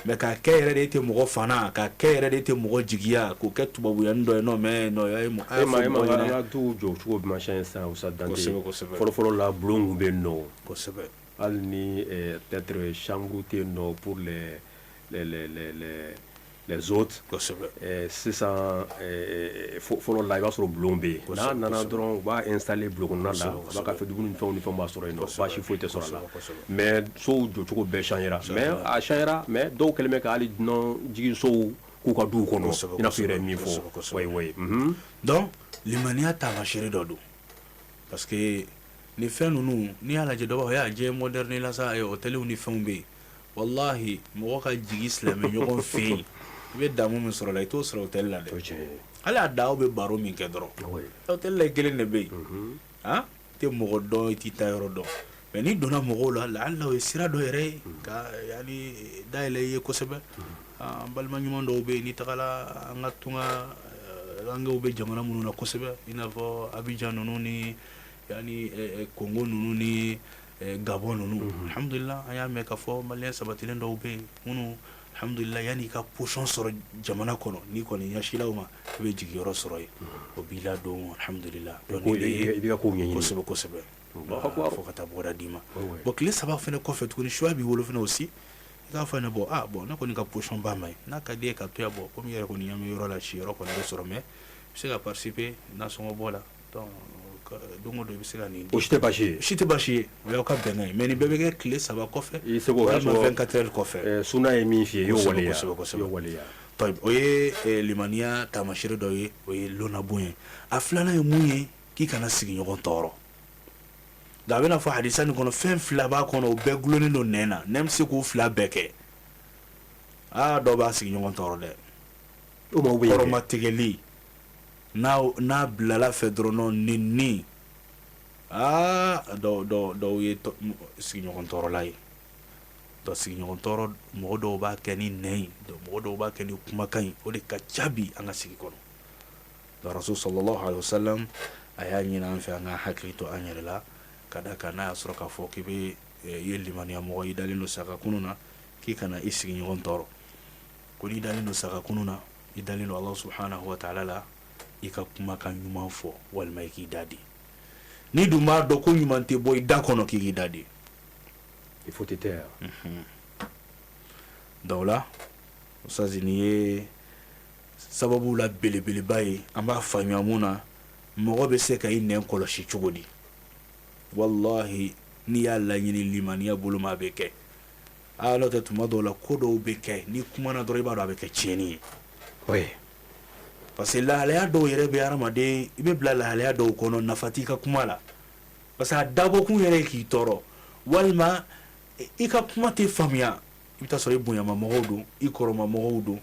Mais k'a kɛ yɛrɛ de e tɛ mɔgɔ fana, k'a kɛ yɛrɛ de e tɛ mɔgɔ jigiya, k'o kɛ tubabuya dɔ ye, non mais non. E ma an ka duw jɔ cogo ma changer sisan, Ustaz Dante. Kosɛbɛ, kosɛbɛ. Fɔlɔ fɔlɔ la, bulon tun bɛ yen nɔ. Hali ni peut-être chambre tɛ yen nɔ pour les autres. Sisan, fɔlɔ la, i b'a sɔrɔ bulon bɛ yen, n'a nana dɔrɔn, u b'a installer bulon kɔnɔna la, a b'a ka fɛn dumuni ni fɛnw ni fɛnw b'a sɔrɔ yen nɔ, baasi foyi tɛ sɔrɔ a la. Mais sow jɔcogo bɛɛ changera, mais a changera, mais dɔw kɛlen bɛ ka hali dunan jiginsow k'u ka duw kɔnɔ, i n'a fɔ i yɛrɛ ye min fɔ. Oui. Donc limaniya taamasere dɔ don, parce que ni fɛn ninnu, n'i y'a lajɛ, dɔ b'a fɔ ya diɲɛ moderne la sa, hôteliw ni fɛnw bɛ yen. Wallahi, mɔgɔ ka jigin silamɛ ɲɔgɔn fɛ yen, i bɛ damu min sɔrɔ la, i t'o sɔrɔ hôtel la dɛ. Hali a da, aw bɛ baro min kɛ dɔrɔn, hôtel la, i kelen de bɛ yen, han, i tɛ mɔgɔ dɔn, i t'i ta yɔrɔ dɔn. Mais n'i donna mɔgɔw la, laala o ye sira dɔ yɛrɛ ye ka yani dayɛlɛ i ye kosɛbɛ. An balima ɲuman dɔw bɛ yen, n'i tagala an ka tunga languew bɛ jamana minnu na kosɛbɛ, i n'a fɔ Abidjan ninnu ni yani Congo ninnu ni Gabon ninnu, alhamdulillah, an y'a mɛn k'a fɔ malien sabatilen dɔw bɛ yen minnu, alhamdulillah, yanni i ka position sɔrɔ jamana kɔnɔ, n'i kɔni ɲɛsinla o ma, i bɛ jigiyɔrɔ sɔrɔ yen, o b'i ladon, alhamdulillah. I b'i ka kow ɲɛɲini. Kosɛbɛ kosɛbɛ, fo ka taa bɔda d'i ma. Bon, tile 3 fana kɔfɛ tuguni, choix b'i bolo fana aussi, i k'a fɔ ne bon, ah bon, ne kɔni ka position ba ma ɲi, n'a ka di e ka to yan, bon, komi i yɛrɛ kɔni ɲɛ bɛ yɔrɔ la, siyɔrɔ kɔni bɛ sɔrɔ, mais i bɛ se ka participer nasɔngɔ bɔ la. Donc don o don i bɛ se ka nin di. O si tɛ baasi ye. Si tɛ baasi ye, o y'aw ka bɛnkan ye, mais nin bɛɛ bɛ kɛ tile 3 kɔfɛ. I seko o y'a sɔrɔ 24 heures kɔfɛ. Suna ye min f'i ye, i y'o waleya. Kosɛbɛ kosɛbɛ. I y'o waleya. O ye limaniya taamasere dɔ ye, o ye lonnabon ye. A filanan ye mun ye? K'i kana sigiɲɔgɔn tɔɔrɔ. Donc a bɛna fɔ hadisa nin kɔnɔ, fɛn fila b'a kɔnɔ, o bɛɛ gulonnen don nɛn na, nɛn bɛ se k'o fila bɛɛ kɛ. Aa, dɔw b'a sigiɲɔgɔn tɔɔrɔ dɛ. O maaw bɛ yen dɛ. Kɔrɔmatigɛli n'a n'a bilala fɛ dɔrɔn, ni aa dɔw dɔw dɔw ye sigiɲɔgɔn tɔɔrɔla ye. Donc sigiɲɔgɔn tɔɔrɔ, mɔgɔ dɔw b'a kɛ ni nɛn ye, mɔgɔ dɔw b'a kɛ ni kumakan ye, o de ka ca bi an ka sigi kɔnɔ. Donc Rasul sallallahu alaihi wasallam a y'a ɲini an fɛ an ka hakili to an yɛrɛ la, ka da kan n'a y'a sɔrɔ k'a fɔ k'i bɛ i ye limaniya mɔgɔ, i dalen don sa ka kunun na, k'i kana i sigiɲɔgɔn tɔɔrɔ. Ko n'i dalen don sa ka kunun na, i dalen don Allah subhanahu wa ta'ala la, i ka kumakan ɲuman fɔ walima i k'i da di. N'i dun b'a dɔn ko ɲuman tɛ bɔ i da kɔnɔ, k'i k'i da di. Il faut te taire. Donc o la, Ustaz, nin ye sababu la belebeleba ye. An b'a faamuya mun na, mɔgɔ bɛ se ka i nɛn kɔlɔsi cogo di? Wallahi, n'i y'a laɲini limaniya bolo ma, a bɛ kɛ. Aa, n'o tɛ, tuma dɔw la, ko dɔw bɛ kɛ, n'i kumana dɔrɔn, i b'a dɔn a bɛ kɛ tiɲɛni ye. Parce que lahalaya dɔw yɛrɛ bɛ hadamaden, i bɛ bila lahalaya dɔw kɔnɔ, nafa t'i ka kuma la, parce que a dabɔkun yɛrɛ ye k'i tɔɔrɔ, walima i ka kuma tɛ faamuya. I bɛ taa sɔrɔ i bonyama mɔgɔw don, i kɔrɔma mɔgɔw don,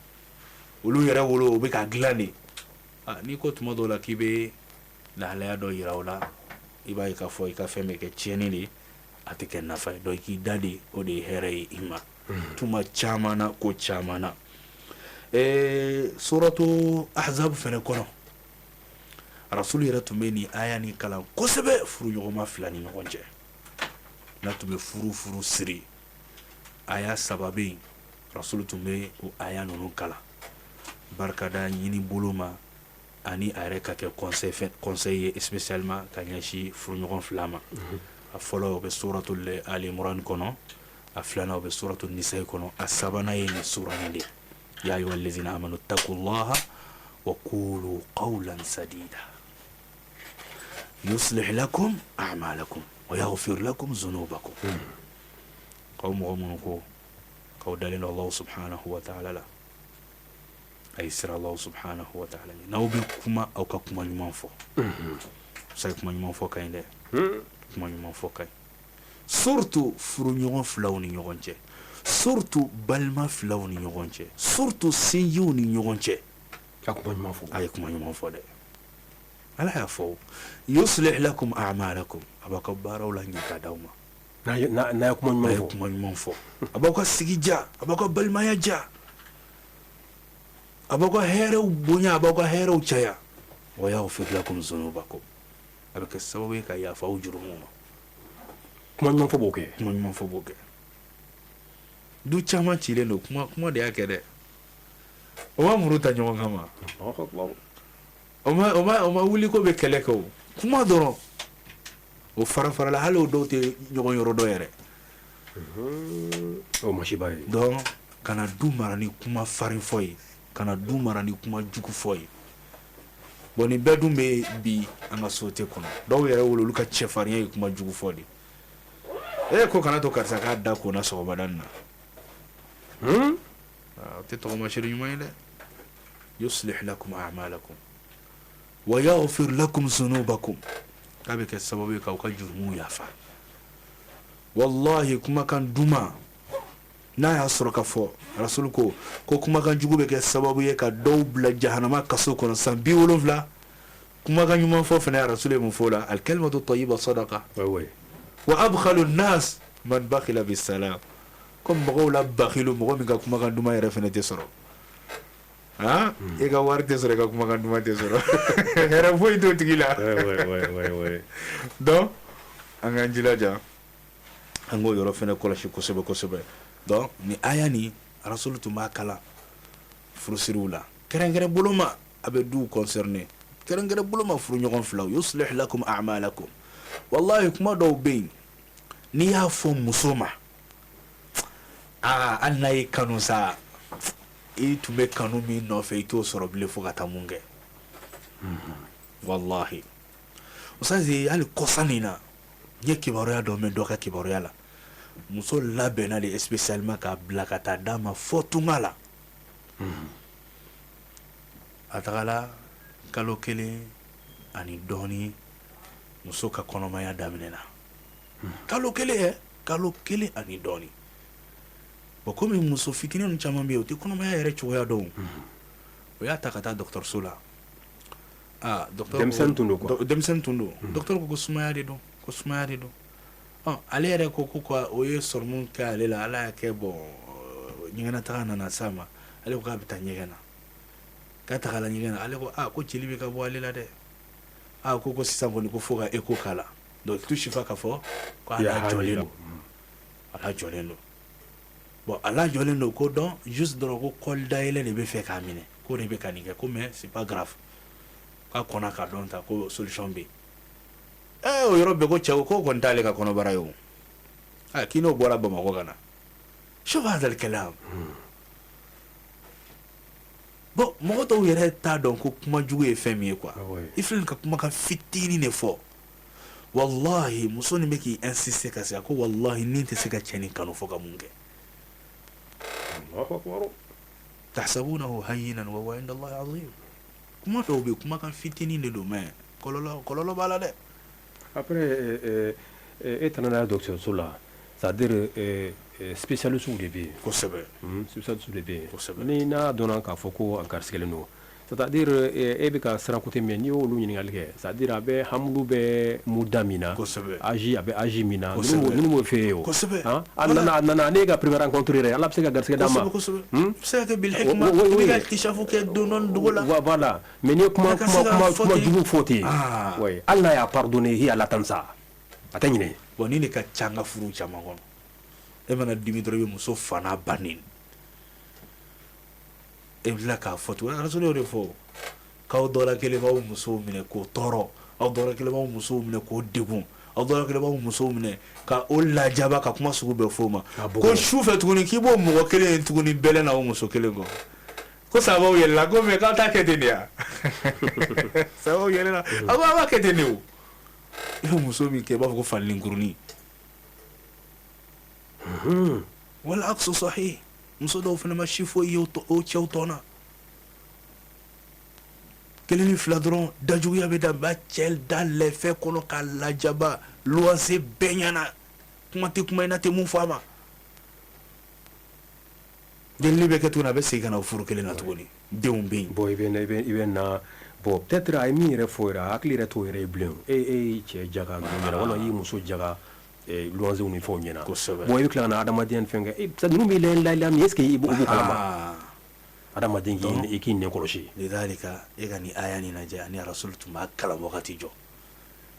olu yɛrɛ wolo o bɛ ka dilan de. N'i ko tuma dɔw la k'i bɛ lahalaya dɔ yira o la, i b'a ye k'a fɔ i ka fɛn bɛ kɛ tiɲɛni de ye, a tɛ kɛ nafa ye. Donc i k'i da de, o de ye hɛrɛ ye i ma tuma caman na, ko caman na. Suratu Ahzab fɛnɛ kɔnɔ, Rasulu yɛrɛ tun bɛ nin aya nin kalan kosɛbɛ furuɲɔgɔnma fila ni ɲɔgɔn cɛ. N'a tun bɛ furu siri, aya saba bɛ yen, Rasulu tun bɛ o aya ninnu kalan barikada ɲini bolo ma, ani a yɛrɛ ka kɛ conseil ye spécialement ka ɲɛsin furuɲɔgɔn fila ma. A fɔlɔ, o bɛ suratul Ali Imran kɔnɔ, a filanan, o bɛ suratul Nisa kɔnɔ, a sabanan ye nin sura nin de ya ayyuhal ladzina amanu taqullaha wa qulu qawlan sadida yuslih lakum a'malakum wa yaghfir lakum dhunubakum. K'aw mɔgɔ minnu ko k'aw dalen don Allah subhanahu wa ta'ala la, a ye siran Allah subhanahu wa ta'ala ɲɛ. N'aw bɛ kuma, aw ka kuma ɲuman fɔ. Sayi, kuma ɲuman fɔ ka ɲi dɛ, kuma ɲuman fɔ ka ɲi, surtout furuɲɔgɔn filaw ni ɲɔgɔn cɛ, surtout balima filaw ni ɲɔgɔn cɛ, surtout sinjiw ni ɲɔgɔn cɛ. Ka kuma ɲuman fɔ. A ye kuma ɲuman fɔ dɛ. Ala y'a fɔ yuslih lakum a'malakum, a b'aw ka baaraw la ɲɛ ka d'aw ma. N'a ye kuma ɲuman fɔ, kuma ɲuman fɔ, a b'aw ka sigi diya, a b'aw ka balimaya diya, a b'aw ka hɛrɛw bonya, a b'aw ka hɛrɛw caya. Wa yaghfir lakum zunubakum, a bɛ kɛ sababu ye ka yafa aw jurumu ma. Kuma ɲuman fɔ b'o kɛ. Kuma ɲuman fɔ b'o kɛ. Du caman cilen don, kuma kuma de y'a kɛ dɛ. O ma muru ta ɲɔgɔn kama, o ma wuli ko bɛ kɛlɛ kɛ, o kuma dɔrɔn o fara farala, hali o dɔw tɛ ɲɔgɔn yɔrɔ dɔn yɛrɛ. O masiba ye. Donc kana du mara ni kuma farin fɔ ye, kana du mara ni kuma jugu fɔ ye. Bon, nin bɛɛ dun bɛ bi an ka société kɔnɔ. Dɔw yɛrɛ wolo, olu ka cɛfarinya ye kuma jugu fɔ de. E ko kana to karisa k'a da ko na sɔgɔmada nin na, o tɛ tɔgɔmasere ɲuman ye dɛ. Yuslih lakum a'malakum wa yaghfir lakum zunubakum, k'a bɛ kɛ sababu ye k'aw ka jurumuw yafa. Wallahi, kumakan duman, n'a y'a sɔrɔ ka fɔ Rasulu ko kumakan jugu bɛ kɛ sababu ye ka dɔw bila jahanama kaso kɔnɔ san 70, kumakan ɲuman fɔ fana, Rasulu ye mun fɔ o la? Alkalimatu tayyiba sadaqa. Wa abkhalu nas man bakhila bisalam. Ko mɔgɔw la bakilu, mɔgɔ min ka kumakan duman yɛrɛ fana tɛ sɔrɔ. Han, e ka wari tɛ sɔrɔ, e ka kumakan duman tɛ sɔrɔ, hɛrɛ foyi t'o tigi la. Donc an k'an jilaja, an k'o yɔrɔ fana kɔlɔsi kosɛbɛ kosɛbɛ. Donc ni aya nin, Rasulu tun b'a kalan furusiriw la kɛrɛnkɛrɛn bolo ma, a bɛ duw concerner kɛrɛnkɛrɛn bolo ma, furu ɲɔgɔn filaw. Yuslih lakum a'malakum. Wallahi, kuma dɔw bɛ yen, n'i y'a fɔ muso ma, aa, hali n'a y'i kanu sa, i tun bɛ kanu min nɔfɛ, i t'o sɔrɔ bilen fo ka taa mun kɛ. Wallahi ustazi, hali kɔsa nin na, n ye kibaruya dɔ mɛn dɔ ka kibaruya la. Muso labɛnna de spécialement k'a bila ka taa d'a ma fɔ tunga la. A tagala kalo 1 ani dɔɔni, muso ka kɔnɔmaya daminɛna. Kalo 1 ɛ, kalo 1 ani dɔɔni. Bon, komi muso fitinin caman bɛ yen, o tɛ kɔnɔmaya yɛrɛ cogoya dɔn, o y'a ta ka taa dɔgɔtɔrɔso la. Aa, denmisɛnnin tun don quoi. Denmisɛnnin tun don. Dɔgɔtɔrɔ ko ko sumaya de don, ko sumaya de don. Ɔ, ale yɛrɛ ko ko o ye sɔrɔmu kɛ ale la. Ala y'a kɛ, bon, ɲɛgɛnataga nana s'a ma. Ale ko k'a bɛ taa ɲɛgɛn na. K'a tagala ɲɛgɛn na, ale ko aa, ko jeli bɛ ka bɔ ale la dɛ. Aa, ko sisan kɔni, ko fo ka écho k'a la. Donc tout sifa k'a fɔ ko a lajɔlen don, a lajɔlen don. Bon, a lajɔlen don ko donc juste dɔrɔn ko col dayɛlɛ de bɛ fɛ k'a minɛ, k'o de bɛ ka nin kɛ, ko mais c'est pas grave, k'a kɔnna ka dɔn ta, ko solution bɛ yen. Ɛ, o yɔrɔ bɛɛ, ko cɛw ko kɔni t'ale ka kɔnɔbara ye o. Aa, k'i n'o bɔra Bamakɔ ka na, شوف هذا الكلام. Bon, mɔgɔ dɔw yɛrɛ t'a dɔn ko kuma jugu ye fɛn min ye quoi. I filɛ ka kumakan fitinin de fɔ, wallahi, muso nin bɛ k'i insister ka se a ko wallahi, ni tɛ se ka cɛ nin kanu fɔ ka mun kɛ. Tahsabunahu hayyinan wa huwa inda Allahi azim. Kuma dɔw bɛ, kumakan fitinin de don, mais kɔlɔlɔ kɔlɔlɔ b'a la dɛ. Après, e taara n'a ye dɔgɔtɔrɔso la, c'est à dire spécialiste de bɛ yen. Spécialiste de bɛ yen. Ni n'a dɔnna k'a fɔ ko a garisigɛlen don, c'est à dire e bɛ ka siran côté min, n'i y'olu ɲininkali kɛ, c'est à dire a bɛ hamulu bɛ muda min na, âge, a bɛ âge min na, ninnu b'o f'e ye o. A nana, a nana ne ka première rencontre yɛrɛ, Ala bɛ se ka garisigɛ d'a ma. Kosɛbɛ, se ka kɛ bil hikma, i bɛ ka iktishafu kɛ don dɔ dogo la. Voilà, mais n'i ye kuma kuma kuma kuma jugu fɔ ten, oui, hali n'a y'a pardonné, hiya la tansa, a tɛ ɲinɛ. Bon, nin de ka ca an ka furu caman kɔnɔ. E mana dimi dɔrɔn, i bɛ muso fa n'a ba neni, e bɛ tila k'a fɔ tuguni. Rasulu y'o de fɔ k'aw dɔ la kelen b'aw musow minɛ k'o tɔɔrɔ, aw dɔ la kelen b'aw musow minɛ k'o degun, aw dɔ la kelen b'aw musow minɛ ka o lajaba, ka kuma sugu bɛɛ f'o ma, ko su fɛ tuguni, k'i b'o mɔgɔ kelen ye tuguni bɛlɛn na o muso kelen kɔ. Ko sabaw yɛlɛla, ko mais k'aw t'a kɛ ten de ya? Sabaw yɛlɛla, a ko aw b'a kɛ ten de. O i bɛ muso min kɛ, i b'a fɔ ko falenkurunin. Wal aksu sahih, muso dɔw fana ma si foyi ye o cɛw tɔ na. Kelen ni fila dɔrɔn, dajuguya bɛ da ba cɛ da lɛfɛ kɔnɔ k'a lajaba luwanse bɛɛ ɲɛna. Kuma tɛ kuma, i n'a tɛ mun fɔ a ma. Delili bɛ kɛ tuguni, a bɛ segin ka na o furu kelen na tuguni, denw bɛ yen. Bon, i bɛ na, bon, peut-être a ye min yɛrɛ fɔ yɛrɛ, a hakili yɛrɛ t'o yɛrɛ ye bilen. E y'i cɛ jaga ninnu ɲɛna, walima i y'i muso jaga luwansew ni fɛnw ɲɛna. Bon, i bɛ tila ka na adamadenya ni fɛn kɛ, ninnu b'i la min, est ce que i b'o kalama? Adamaden k'i k'i nɛn kɔlɔsi. Lidhalika, e ka nin aya nin lajɛ, ani Rasulu tun b'a kalan wagati jɔ.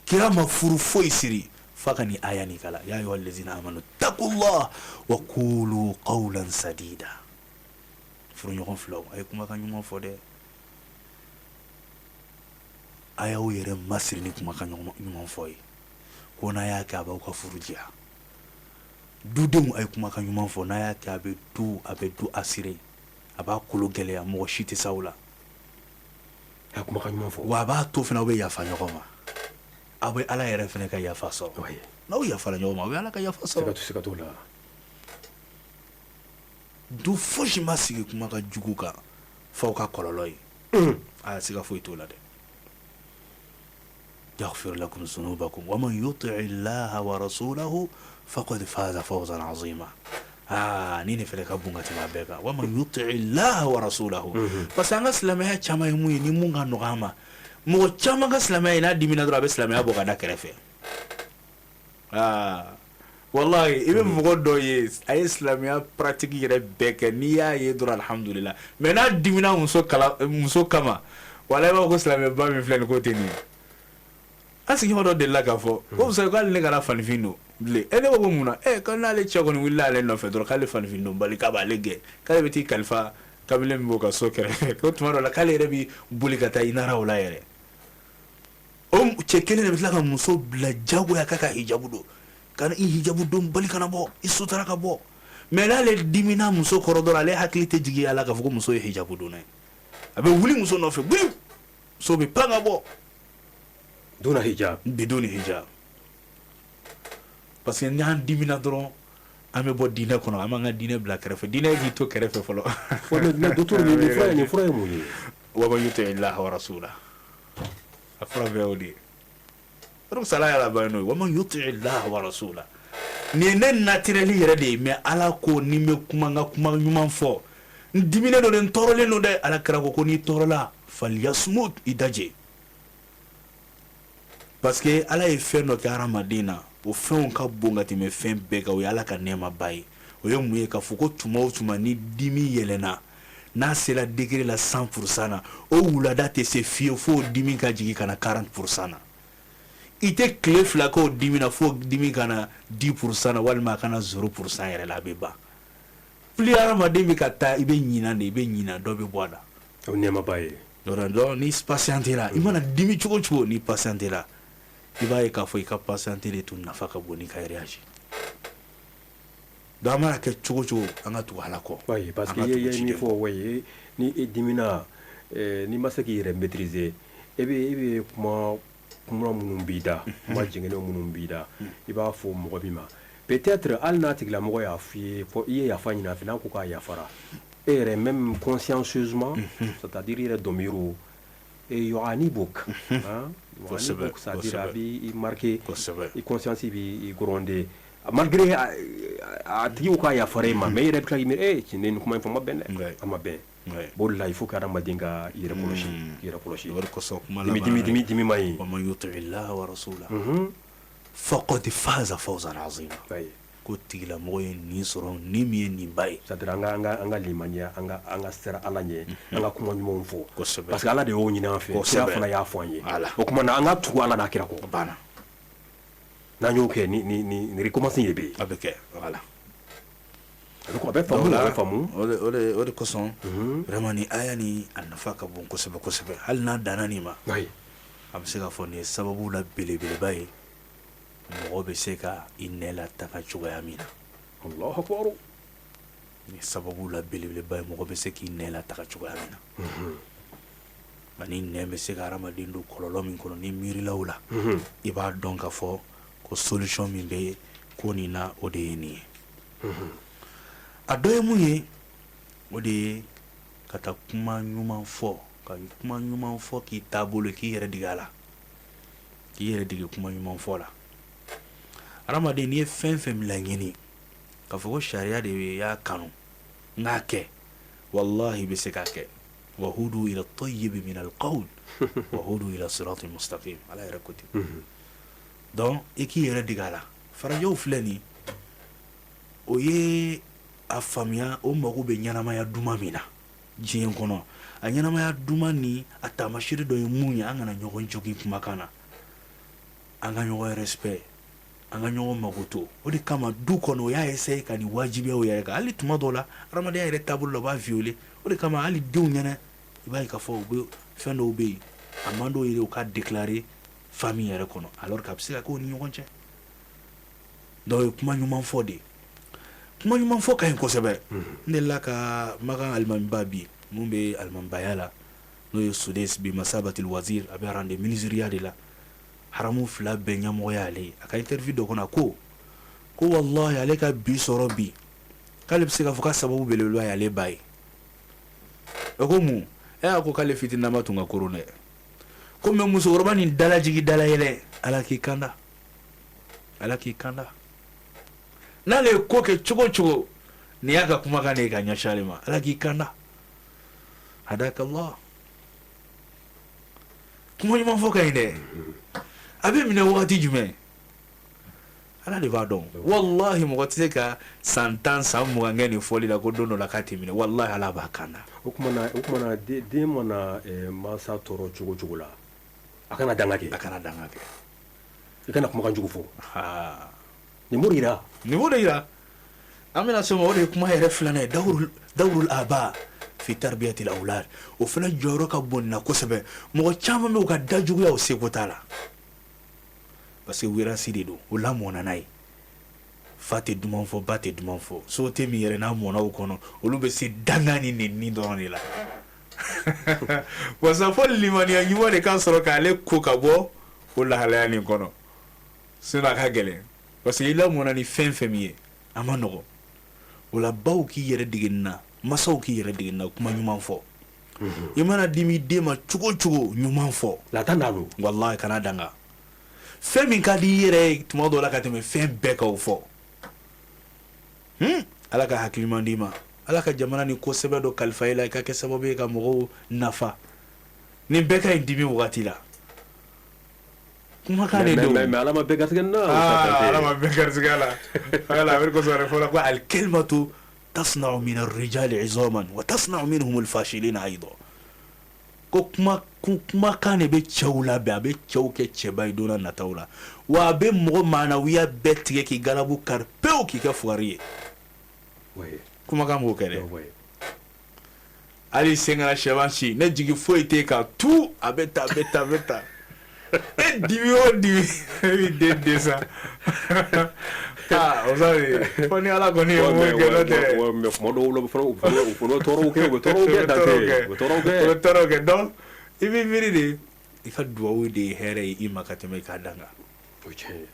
Kira ma furu foyi siri f'a ka nin aya nin kalan: ya ayyuhal ladzina amanu taqullah wa qulu qawlan sadida. Furuɲɔgɔn filaw, a ye kumakan ɲuman fɔ dɛ. A y'aw yɛrɛ masiri ni kumakan ɲuman fɔ ye, ko n'a y'a kɛ, a b'aw ka furu diya. Dudenw, a ye kumakan ɲuman fɔ, n'a y'a kɛ, a bɛ du assurer, a b'a kolo gɛlɛya, mɔgɔ si tɛ s'aw la. A kumakan ɲuman fɔ. Wa a b'a to fana, aw bɛ yafa ɲɔgɔn ma, aw bɛ Ala yɛrɛ fana ka yafa sɔrɔ. N'aw yafara ɲɔgɔn ma, aw bɛ Ala ka yafa sɔrɔ. Siga t'o la. Du fosi ma sigi kuma ka jugu kan f'aw ka kɔlɔlɔ ye. A siga foyi t'o la dɛ. Yaghfir lakum dhunubakum wa man yuti' illaha wa rasulahu faqad faza fawzan azima. Aa, ni nin fana ka bon ka tɛmɛ a bɛɛ kan, wa man yuti' illaha wa rasulahu, parce que an ka silamɛya caman ye mun ye, ni mun ka nɔgɔ an ma, mɔgɔ caman ka silamɛya ye, n'a dimina dɔrɔn, a bɛ silamɛya bɔ ka da kɛrɛfɛ. Aa wallahi, i bɛ mɔgɔ dɔ ye, a ye silamɛya pratique yɛrɛ bɛɛ kɛ, n'i y'a ye dɔrɔn, alhamdulillah, mais n'a dimina muso kala muso kama, wala i b'a fɔ ko silamɛba min filɛ nin, ko tɛ nin ye. An sigiɲɔgɔn dɔ delila k'a fɔ ko muso, k'ale ne kana fanifin don bilen. E, ne ko mun na? E ko n'ale cɛ kɔni wulila ale nɔfɛ dɔrɔn, k'ale fanifin don bali, k'a b'ale gɛn, k'ale bɛ t'i kalifa kabila min b'o ka so kɛrɛfɛ, ko tuma dɔ la k'ale yɛrɛ bɛ boli ka taa i nara o la yɛrɛ. O cɛ kelen de bɛ tila ka muso bila jagoya k'a ka hijabu don, ka i hijabu don bali, kana bɔ, i sutura ka bɔ. Mais n'ale dimina muso kɔrɔ dɔrɔn, ale hakili tɛ jigin a la k'a fɔ ko muso ye hijabu donna ye. A bɛ wuli muso nɔfɛ, biri, muso bɛ pan ka bɔ. Duna hijab. Biduni hijab, parce que n'an dimina dɔrɔn, an bɛ bɔ diinɛ kɔnɔ, an b'an ka diinɛ bila kɛrɛfɛ. Diinɛ k'i to kɛrɛfɛ fɔlɔ. Mais docteur, nin fura ye mun ye? Wa man yuti illaha wa rasula, a fura bɛɛ y'o de ye. O de sala yɛrɛ laban n'o ye, wa man yuti illaha wa rasula. Nin ye ne naturel yɛrɛ de ye, mais Ala ko ni n bɛ kuma, n ka kuma ɲuman fɔ. N diminen don dɛ, n tɔɔrɔlen don dɛ. Ala kira ko ko n'i tɔɔrɔla, falyasmut, i daje, parce que Ala ye fɛn dɔ kɛ hadamaden na, o fɛnw ka bon ka tɛmɛ fɛn bɛɛ kan. O ye Ala ka nɛɛmaba ye. O ye mun ye? K'a fɔ ko tuma o tuma ni dimi yɛlɛnna, n'a sera degré la 100% na, o wulada tɛ se fiyewu fo dimi ka jigin ka na 40% na. I tɛ tile 2 k'o dimi na fo dimi ka na 10% na, walima a ka na 0% yɛrɛ la, a bɛ ban. Plus hadamaden bɛ ka taa, i bɛ ɲinan de, i bɛ ɲinan, dɔ bɛ bɔ a la. O nɛɛmaba ye. Donc ni patienté la, i mana dimi cogo o cogo, ni patienté la, i b'a ye k'a fɔ i ka patienté de tun nafa ka bon n'i ka réagi. Donc an mana kɛ cogo o cogo, an ka tugu Ala kɔ. Oui, parce que i ye min fɔ, oui, ni e dimina, n'i ma se k'i yɛrɛ maîtriser, e bɛ kuma kuma minnu b'i da, kuma jɛngɛnenw minnu b'i da, i b'a fɔ mɔgɔ min ma, peut-être hali n'a tigilamɔgɔ y'a f'i ye fɔ i ye yafa ɲini a fɛ, n'a ko k'a yafara e yɛrɛ, même consciencieusement, c'est-à-dire i yɛrɛ dɔnmiiro et yu'anibuk, hein, yu'anibuk, c'est-à-dire a b'i marqué, i conscience b'i gronder malgré a tigi ko k'a yafara e ma, mais i yɛrɛ bɛ tila k'i miiri, eh, tiɲɛ, nin kuma in fɔ ma bɛn dɛ, a ma bɛn. Bon, la, il faut que hadamaden ka i yɛrɛ kɔlɔsi, i yɛrɛ kɔlɔsi. O de kosɔn kuma dimi dimi dimi dimi ma ɲi. Wa man yuti illaha wa rasulahu faqad faza fawzan azima. Ko tigilamɔgɔ ye nin sɔrɔ, nin min ye nin ba ye. C'est à dire an ka limaniya, an ka siran Ala ɲɛ, an ka kuma ɲumanw fɔ. Parce que Ala de y'o ɲini an fɛ, kira fana y'a fɔ an ye. O kuma na, an ka tugu Ala n'a kira kɔ. Banna. N'an y'o kɛ, ni récompense de bɛ yen. A bɛ kɛ, voilà. A bɛ faamu, a bɛ faamu. O de kosɔn vraiment ni aya ni a nafa ka bon kosɛbɛ kosɛbɛ. Hali n'a danna nin ma, a bɛ se k'a fɔ nin ye sababu la belebeleba ye, mɔgɔ bɛ se ka i nɛ lataga cogoya min na. Allahu akbar. Nin sababu la belebeleba ye, mɔgɔ bɛ se k'i nɛ lataga cogoya min na, ani nɛ bɛ se ka hadamaden don kɔlɔlɔ min kɔnɔ. Ni miirila o la, i b'a dɔn k'a fɔ ko solution min bɛ ko nin na, o de ye nin ye. A dɔ ye mun ye? O de ye ka taa kuma ɲuman fɔ, ka kuma ɲuman fɔ k'i taabolo, k'i yɛrɛ dege a la, k'i yɛrɛ dege kuma ɲuman fɔ la. Hadamaden, n'i ye fɛn fɛn laɲini k'a fɔ ko sariya de y'a kanu, n k'a kɛ, wallahi, i bɛ se k'a kɛ. Wa hudu ila tayyibi min alqawl wa hudu ila siratil mustaqim, Ala yɛrɛ ko ten. Donc i k'i yɛrɛ dege a la. Farajɛw filɛ nin, o ye a faamuya, o mago bɛ ɲɛnamaya duman min na diɲɛ kɔnɔ, a ɲɛnamaya duman ni a taamasere dɔ ye mun ye? An kana ɲɔgɔn jogin kumakan na, an ka ɲɔgɔn respect, an ka ɲɔgɔn magoto. O de kama du kɔnɔ, o y'a essayer ka nin wajibiya o yɛrɛ kan. Hali tuma dɔw la, adamadenya yɛrɛ taabolo la, u b'a violer. O de kama hali denw ɲɛna, i b'a ye k'a fɔ u bɛ fɛn dɔw bɛ yen, a man d'o ye u ka déclarer famille yɛrɛ kɔnɔ, alors que a bɛ se ka k'o ni ɲɔgɔn cɛ. Donc o ye kuma ɲuman fɔ de ye. Kuma ɲuman fɔ ka ɲi kosɛbɛ. N delila ka Makan alimamiba bi mun bɛ alimamibaya la, n'o ye Sudes bi masabatil wazir, a bɛ rang de ministériya de la, haramu fila bɛɛ ɲɛmɔgɔya ale ye. A ka interview dɔ kɔnɔ, a ko wallahi, ale ka bi sɔrɔ bi, k'ale bɛ se k'a fɔ k'a sababu belebeleba ye ale ba ye. O ko mun? E, a ko k'ale fitininama tun ka koron dɛ, ko mais musokɔrɔba nin dalajigi dalayɛlɛ, Ala k'i kanda, Ala k'i kanda. N'ale ye ko kɛ cogo o cogo, nin y'a ka kumakan de ye ka ɲɛsin ale ma: Ala k'i kanda, hadakallah. Kuma ɲuman fɔ ka ɲi dɛ. A bɛ minɛ wagati jumɛn? Ala de b'a dɔn, walahi mɔgɔ tɛ se ka san 10 san 20 kɛ nin fɔli la ko don dɔ la k'a tɛ minɛ, walahi Ala b'a kan na. O tuma na den mana mansa tɔɔrɔ cogo cogo la, a kana danga kɛ, a kana danga kɛ, i kana kumakan jugu fɔ. Nin b'o de jira, nin b'o de jira. An bɛna se o ma, o de ye kuma yɛrɛ filanan ye, dawrul aba fi tarbiyatil awlad. O fana jɔyɔrɔ ka bon nin na kosɛbɛ. Mɔgɔ caman bɛ u ka da juguya u seko t'a la, parce que wirasi de don, o lamɔna n'a ye. Fa tɛ duman fɔ, ba tɛ duman fɔ, société min yɛrɛ n'a mɔna o kɔnɔ, olu bɛ se danga ni nɛni dɔrɔn de la. Wasa fo limaniya ɲuman de ka sɔrɔ k'ale ko ka bɔ o lahalaya nin kɔnɔ, sinon a ka gɛlɛn, parce que i lamɔna ni fɛn fɛn min ye, a ma nɔgɔ. O la baw k'i yɛrɛ dege nin na, masaw k'i yɛrɛ dege nin na, kuma ɲuman fɔ. I mana dimi den ma cogo cogo, ɲuman fɔ. La don. Walahi kana danga. Fɛn min ka di i yɛrɛ ye tuma dɔ la ka tɛmɛ fɛn bɛɛ kan, o fɔ. Ala ka hakili ɲuman d'i ma, Ala ka jamana ni ko sɛbɛ dɔ kalifa i la, i ka kɛ sababu ye ka mɔgɔw nafa. Nin bɛɛ ka ɲi dimi wagati la. Kumakan de don. Mais Ala ma bɛɛ garisɛgɛ nin na. Ala ma bɛɛ garisɛgɛ la. Ala a kosɔn fɔla ko alkalimatu tasna'u min arrijali izaman wa tasna'u minhum alfashilina aydan. Ko kuma kumakan de bɛ cɛw labɛn, a bɛ cɛw kɛ cɛba ye don nataw la, wa a bɛ mɔgɔ maanawiya bɛɛ tigɛ k'i galabu kari pewu k'i kɛ fugari ye. Kumakan b'o kɛ dɛ. Hali sen kana sɛban si ne jigi foyi tɛ ka tu, a bɛ taa, a bɛ taa, a bɛ taa. E dimi o dimi, e b'i den den sa. Aa o fo ni Ala kɔni ye mun kɛ, n'o tɛ. Mais kuma dɔw la u fana tɔɔrɔw kɛ, u bɛ tɔɔrɔw kɛ Dante, u bɛ tɔɔrɔw kɛ. U bɛ tɔɔrɔw kɛ, donc i b'i miiri de, i ka duwawu de ye hɛrɛ ye i ma ka tɛmɛ i ka danga. O ye tiɲɛ ye.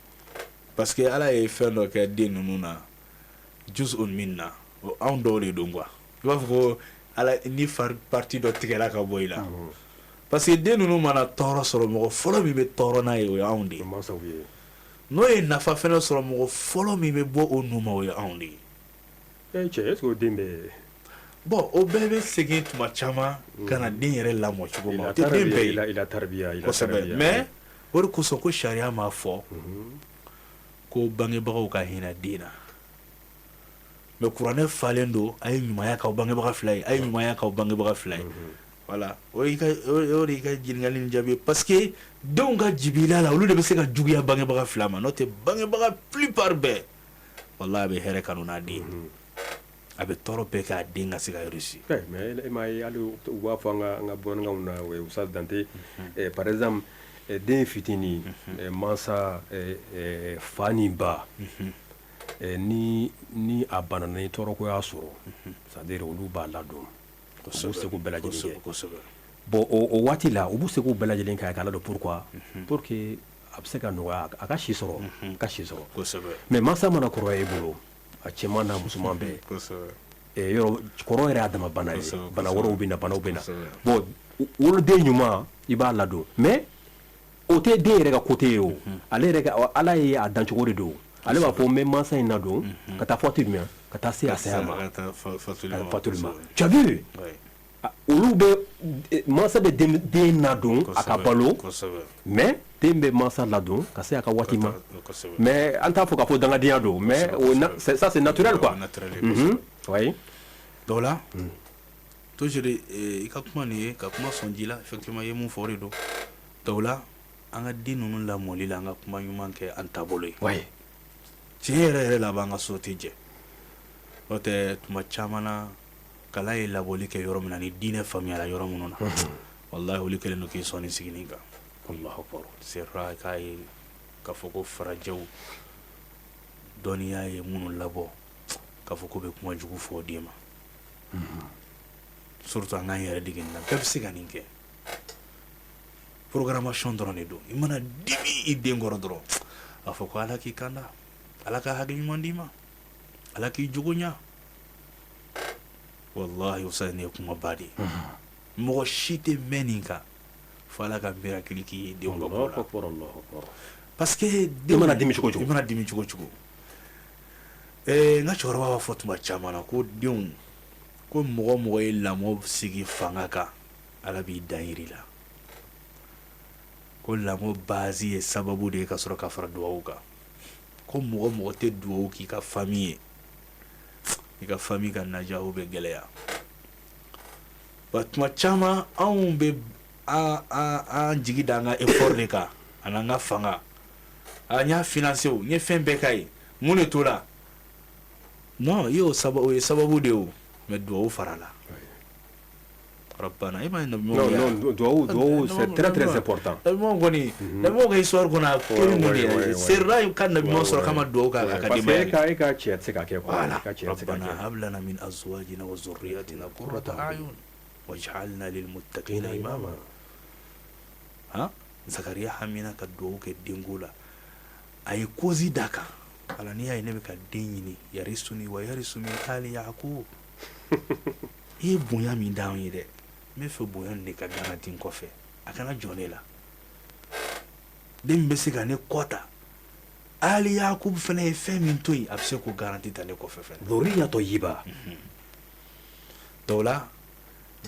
Parce que Ala ye fɛn dɔ kɛ den ninnu na, juz'un minna, anw dɔw de don quoi. I b'a fɔ ko Ala ni fari partie dɔ tigɛra ka bɔ i la. Parce que den ninnu mana tɔɔrɔ sɔrɔ, mɔgɔ fɔlɔ min bɛ tɔɔrɔ n'a ye, o ye anw de ye. N'o ye nafa fɛnɛ sɔrɔ, mɔgɔ fɔlɔ min bɛ bɔ o nu ma, o ye anw de ye. Cɛ, est-ce que o den bɛ bon, o bɛɛ bɛ segin tuma caman ka na den yɛrɛ lamɔ cogo ma. O tɛ den bɛɛ ye. Kosɛbɛ, mais o de kosɔn ko sariya m'a fɔ ko bangebagaw ka hinɛ den na. Mais kuranɛ falen don a ye ɲumanya k'aw bangebaga fila ye, a ye ɲumanya k'aw bangebaga fila ye. Voilà, o y'i ka o de y'i ka ɲininkali nin jaabi ye, parce que denw ka jibila la, olu de bɛ se ka juguya bangebaga fila ma. N'o tɛ, bangebaga plupart bɛɛ, walahi, a bɛ hɛrɛ kanu n'a den ye, a bɛ tɔɔrɔ bɛɛ k'a den ka se ka réussir. Mais e m'a ye, hali u b'a fɔ an ka bamanankanw na, Ustaz Dante, par exemple den fitinin, mansa fa ni ba, ni a banana, ni tɔɔrɔko y'a sɔrɔ, c'est à dire olu b'a ladon, u b'u seko bɛɛ lajɛlen kɛ. Bon, o waati la, u b'u seko bɛɛ lajɛlen kɛ k'a ladon. Pourquoi? Pour que a bɛ se ka nɔgɔya, a ka si sɔrɔ, ka si sɔrɔ. Mais mansa mana kɔrɔya i bolo, a cɛman n'a musoman bɛɛ, yɔrɔ kɔrɔ yɛrɛ y'a dama bana ye, bana wɛrɛw bɛ na, banaw bɛ na. Bon, woloden ɲuman, i b'a ladon, mais o tɛ den yɛrɛ ka côté ye. O ale yɛrɛ ka, Ala ye a dancogo de don. Ale b'a fɔ n bɛ mansa in ladon ka taa fɔ jumɛn, ka taa se a saya ma, fatuli ma. Tu as vu, olu bɛ mansa bɛ den ladon a ka balo, mais den bɛ mansa ladon ka se a ka waati ma. Mais an t'a fɔ k'a fɔ dangadenya don, mais ça c'est naturel quoi. Oui. Donc là, toujours i ka kuma nin ye ka kuma sɔn ji la. Effectivement, i ye mun fɔ, o de don. Donc là, an ka den ninnu lamɔli la, an ka kuma ɲuman kɛ an taabolo ye. Tiɲɛ yɛrɛ yɛrɛ la, a b'an ka so tɛ jɛ. N'o tɛ, tuma caman na, kalan ye labɔli kɛ yɔrɔ min na, ni diinɛ faamuyara yɔrɔ minnu na, walahi, olu kɛlen don k'i sɔnni sigi nin kan. Allahu akbar. C'est rare k'a ye k'a fɔ ko farajɛw dɔnniya ye minnu labɔ, k'a fɔ ko bɛ kuma jugu fɔ o den ma. Surtout an k'an yɛrɛ dege nin na, bɛɛ bɛ se ka nin kɛ. Programmation dɔrɔn de don. I mana dimi i den kɔrɔ dɔrɔn, a fɔ ko Ala k'i kanda, Ala ka hakili ɲuman d'i ma, Ala k'i jogo ɲa. Walahi, o nin ye kumaba de ye. Mɔgɔ si tɛ mɛn nin kan fo Ala ka miracle k'i ye denw ka ko la, parce que i mana dimi cogo cogo, i mana dimi cogo cogo, n ka cɛkɔrɔba b'a fɔ tuma caman na ko denw, ko mɔgɔ mɔgɔ ye lamɔ sigi fanga kan, Ala b'i dan yiri la. Ko lamɔ base ye sababu de ye ka sɔrɔ ka fara dugawu kan. Ko mɔgɔ mɔgɔ tɛ dugawu k'i ka famille ye, i ka famille ka najahu bɛ gɛlɛya. Wa tuma caman anw bɛ an jigi da an ka effort de kan ani an ka fanga. A n y'a financer, o n ye fɛn bɛɛ k'a ye, mun de t'o la? Non, i y'o sababu, o ye sababu de ye o, mais dugawu fara la. Rabbana, i m'a ye nabi Non, non, duwawu, duwawu, c'est très très important. Nabi ɲumanw kɔni, nabi ɲumanw ka histoire kɔnɔ, a kɛlen mun de ye, serila ka nabi ɲuman sɔrɔ k'a ma dugawu k'a ka Parce que denbaya e ka e ka cɛ tɛ se ka kɛ quoi. Voilà. E ka cɛ tɛ se ka ربنا kɛ. هب لنا من أزواجنا وذرياتنا قرة أعين واجعلنا للمتقين إماما. Ha, Zakariya hamina ka dugawu kɛ denko la, a ye cause d'a kan. Ala, n'i y'a ye ne bɛ ka den ɲini, yarisuni wa yarisu min ali Yakub, i ye bonya min d'anw ye dɛ, n bɛ fɛ bonya nin de ka garanti n kɔfɛ, a kana jɔ ne la. Den min bɛ se ka ne kɔ ta, ali Yakub fana ye fɛn min to yen, a bɛ se k'o garanti ta ne kɔfɛ fɛnɛ. Dhurriya tayyiba. Donc la,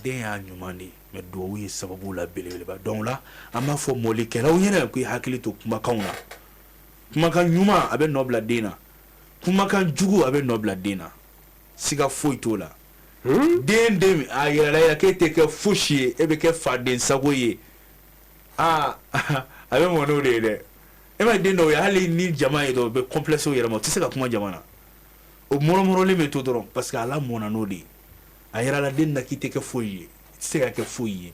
den y'a ɲuman de ye, mais duwawu ye sababu la belebeleba. Donc la, an b'a fɔ mɔlikɛlaw ɲɛna k'i hakili to kumakanw na. Kumakan ɲuman, a bɛ nɔ bila den na. Kumakan jugu, a bɛ nɔ bila den na, siga foyi t'o la. Den a yɛrɛla i la k'e tɛ kɛ fosi ye, e bɛ kɛ faden sago ye. Aa, a bɛ mɔ n'o de ye dɛ. E ma ye, den dɔw ye, hali ni jama ye dɔrɔn, u bɛ complexe u yɛrɛ ma, u tɛ se ka kuma jama na, o mɔrɔmɔrɔlen bɛ to dɔrɔn, parce que a lamɔna n'o de ye. A yɛrɛ la den na k'i tɛ kɛ foyi ye, i tɛ se ka kɛ foyi ye.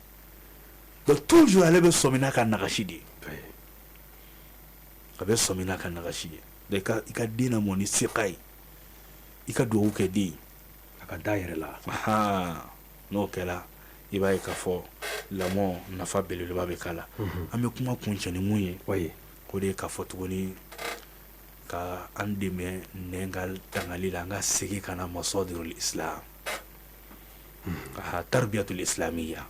Donc toujours ale bɛ sɔmi n'a ka nagasi de ye, a bɛ sɔmi n'a ka nagasi ye. Donc i ka den lamɔ ni seka ye, i ka dugawu kɛ den ye. A ka da yɛrɛ la. Ahan, n'o kɛra, i b'a ye k'a fɔ lamɔ nafa belebeleba bɛ k'a la. An bɛ kuma kuncɛ ni mun ye? O de ye k'a fɔ tuguni ka an dɛmɛ nɛn ka tangali la, an ka segin ka na masadirul islam, tarbiyatul islamiyya.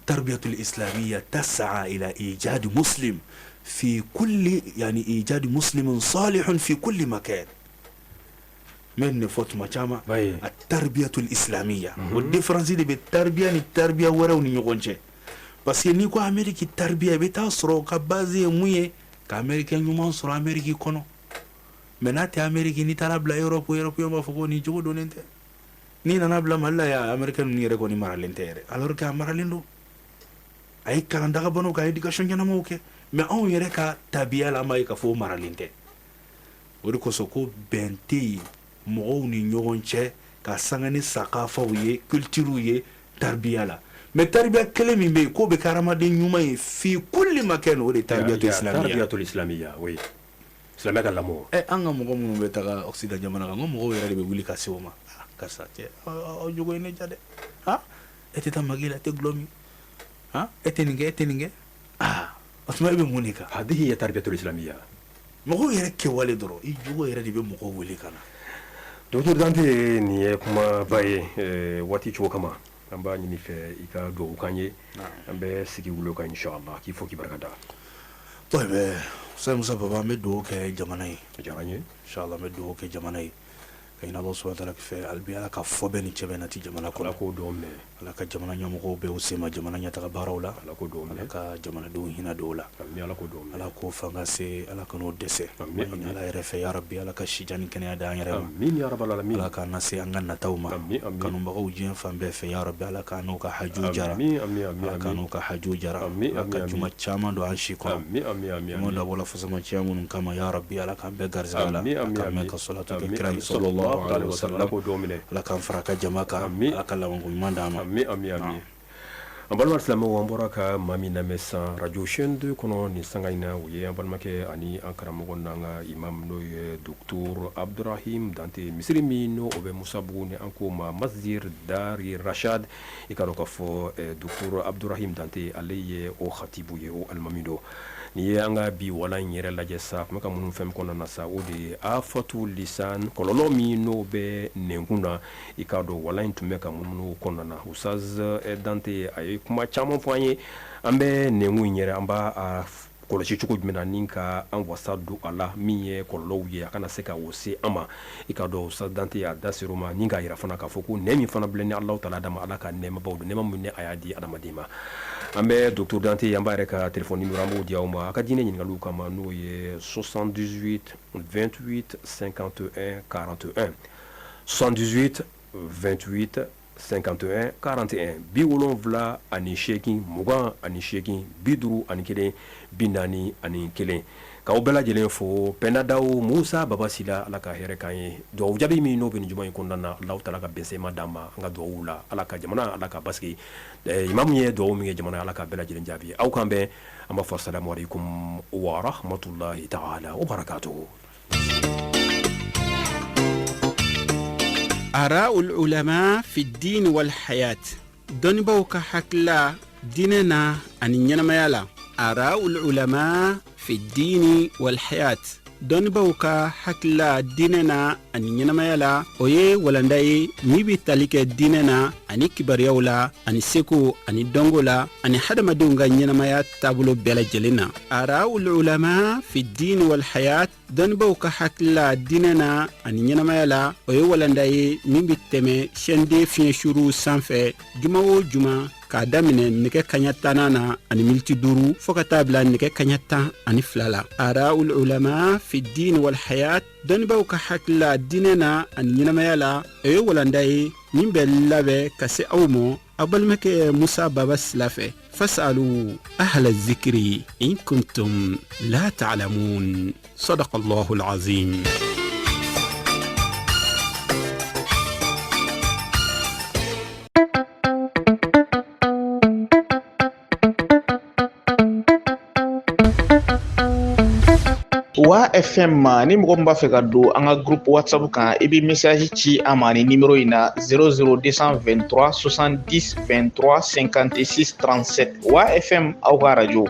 Tarbiyatul islamiyya tas'a ila ijad muslim fi kulli, yani ijad muslimin salihun fi kulli makan. N bɛ nin de fɔ tuma caman. A tarbiyatul islamiyya, o différence de bɛ tarbiya ni tarbiya wɛrɛw ni ɲɔgɔn cɛ, parce que n'i ko Amérique tarbiya, i bɛ taa sɔrɔ o ka base ye mun ye? Ka américain ɲuman sɔrɔ Amérique kɔnɔ. Mais n'a tɛ Amérique, n'i taara bila Europe, européen b'a fɔ ko nin jogo donnen tɛ. N'i nana bila Mali la yan, américain ninnu yɛrɛ kɔni maralen tɛ yɛrɛ, alors que a maralen don, a ye kalan dagabanaw kɛ, a ye éducation ɲɛnamaw kɛ. Mais anw yɛrɛ ka tabiya la, an b'a ye k'a fɔ o maralen tɛ. O de kosɔn ko bɛn tɛ yen mɔgɔw ni ɲɔgɔn cɛ ka sanga ni sakafaw ye, culture ye, tarbiya la. Mais tarbiya kelen min bɛ yen k'o bɛ kɛ hadamaden ɲuman ye fi kulli makan, o de ye tarbiyatul islamiyya. Tarbiyatul islamiyya, oui, silamɛ ka lamɔ. Ɛ, an ka mɔgɔ minnu bɛ taga Occident jamana kan, n ko mɔgɔw yɛrɛ de bɛ wuli ka se o ma: ah, karisa cɛ, aw jogo ye ne diya dɛ. Ah, e tɛ taa magi la, e tɛ dɔlɔ min, ah, e tɛ nin kɛ, e tɛ nin kɛ. Ah, o tuma e bɛ mun de kan? Hadihi hiya tarbiyatul islamiyya. Mɔgɔw yɛrɛ kɛwale dɔrɔn, i jogo yɛrɛ de bɛ mɔgɔw wele ka na. Docteur Dante, nin ye kumaba ye. Waati cogo kama, an b'a ɲini fɛ i ka dugawu k'an ye. An bɛ sigi wolo kan inshallah, k'i fo k'i barika da. Ustaz Musa Baba, an bɛ dugawu kɛ jamana ye. A diyara n ye. Inshallah, an bɛ dugawu kɛ jamana ye ka ɲini Allah subhanahu wa ta'ala fɛ hali bi, Ala ka fɔbɛn ni cɛbɛn nati jamana kɔnɔ. Ala k'o dugawu minɛ. Ala ka jamana ɲɛmɔgɔw bɛɛ u sen ma jamana ɲɛtaga baaraw la. Ala k'o dugawu Ala minɛ. ka jamanadenw hinɛ don o la. Ami, Ala k'o dugawu minɛ. Ala k'o fanga se, Ala kan'o dɛsɛ. Ami, An ɲini ami. Ala yɛrɛ fɛ, ya Rabbi, Ala ka sijan ni kɛnɛya d'an yɛrɛ ma. Amin ya rabbal alamin. Ala k'an lase an ka nataw ma. Ami, ami. Kanubagaw diɲɛ fan bɛɛ fɛ, ya Rabbi, Ala k'an n'u ka haju jara. Ami, ami, ami. Ala k'an Ami. n'u ka haju jara. Ami, Ala ami, ka ami. juma caman don an si kɔnɔ. Ami, ami, ami. Juma Ami. dabɔla fasamaciya minnu kama, ya Rabbi, Ala k'an bɛɛ garisɛgɛ la. Ami, Ala ami, k'an mɛn ami. ka salatu kɛ Ami, kira ye ami. sallallahu alaihi Sallallahu. Ala wasallam. k'o dugawu minɛ. Ala k'an fara ka jama kan. Ami. Ala ka labanko ɲuman d'an ma. Ami, ami, ami. An balima silamɛw, an bɔra ka maa min lamɛn sisan radio chaîne 2 kɔnɔ nin sanga in na, o ye an balimakɛ ani an karamɔgɔ n'an ka imam, n'o ye docteur Abdurahim Dante, misiri min n'o o bɛ Musabugu, ni an k'o ma Masjid Dari Rashad. I ka dɔn k'a fɔ docteur Abdurahim Dante, ale ye o khatibu ye, o alimami don. N'i ye an ka bi wala in yɛrɛ lajɛ sa, a tun bɛ ka minnu fɛn kɔnɔna na sa, o de ye afatu lisan, kɔlɔlɔ min n'o bɛ nɛnkun na. I k'a dɔn wala in tun bɛ ka munumunu kɔnɔna na. Ustaz Dante, a ye kuma caman fɔ an ye. An bɛ nɛnkun in yɛrɛ, an b'a Kɔlɔsi cogo jumɛn na ni ka an wasa don a la, min ye kɔlɔlɔw ye, a kana se ka o se an ma. I ka dɔn Ustaz Dante y'a da ser'o ma ni k'a yira fana k'a fɔ ko nɛn min fana bilɛ ni Alahu taala d'a ma, Ala ka nɛɛmabaw don, nɛɛma min ni a y'a di adamaden ma. An bɛ docteur Dante, an b'a yɛrɛ ka téléphone numéro an b'o di aw ma a ka diinɛ ɲininkaliw kama, n'o ye 78 28 51 41, 78 28 51 41, 78 28 51 41. K'aw bɛɛ lajɛlen fo. Pɛnda Daw, Musa Baba Sila, Ala ka hɛrɛ k'an ye. Dugawu jaabi min n'o bɛ nin juma in kɔnɔna na, Alahu taala ka bɛnsema d'an ma an ka dugawu la. Ala ka jamana, Ala ka basigi. Imamu ye dugawu min kɛ jamana, Ala ka bɛɛ lajɛlen jaabi. Aw k'an bɛn, an b'a fɔ salamu aleykum wa rahmatulahi taala wa barakatuhu. Araul ulama fi din wal hayat, dɔnnibaw ka hakilila diinɛ na ani ɲɛnamaya la. Araul ulama fi dini wal hayat, dɔnnibaw ka hakilila diinɛ na ani ɲɛnamaya la, o ye walanda ye min bɛ tali kɛ diinɛ na ani kibaruyaw la ani seko ani dɔnko la ani hadamadenw ka ɲɛnamaya taabolo bɛɛ lajɛlen na. Araul ulama fi dini wal hayat, Dɔnnibaw ka hakilila diinɛ na ani ɲɛnamaya la, o ye walanda ye min bɛ tɛmɛ chaîne 2 fiɲɛsuruw sanfɛ juma o juma k'a daminɛ nɛgɛ kaɲa tannan na ani miniti duuru fɔɔ ka taa bila nɛgɛ kaɲa 12 la. Araul ulama fi dini wal hayat, dɔnnibaw ka hakilila diinɛ na ani ɲɛnamaya la, o ye walanda ye min bɛ labɛn ka se aw ma aw balimakɛ Musa Baba Sila fɛ. Fasalu ahla zikiri in kuntum la ta'lamun. Sadaqallahu alazim. Wa FM ma, ni mɔgɔ min b'a fɛ ka don an ka groupe WhatsApp kan, i bɛ message ci an ma ni numéro in na: 00223 70 23 56 37. Wa FM, aw ka radio.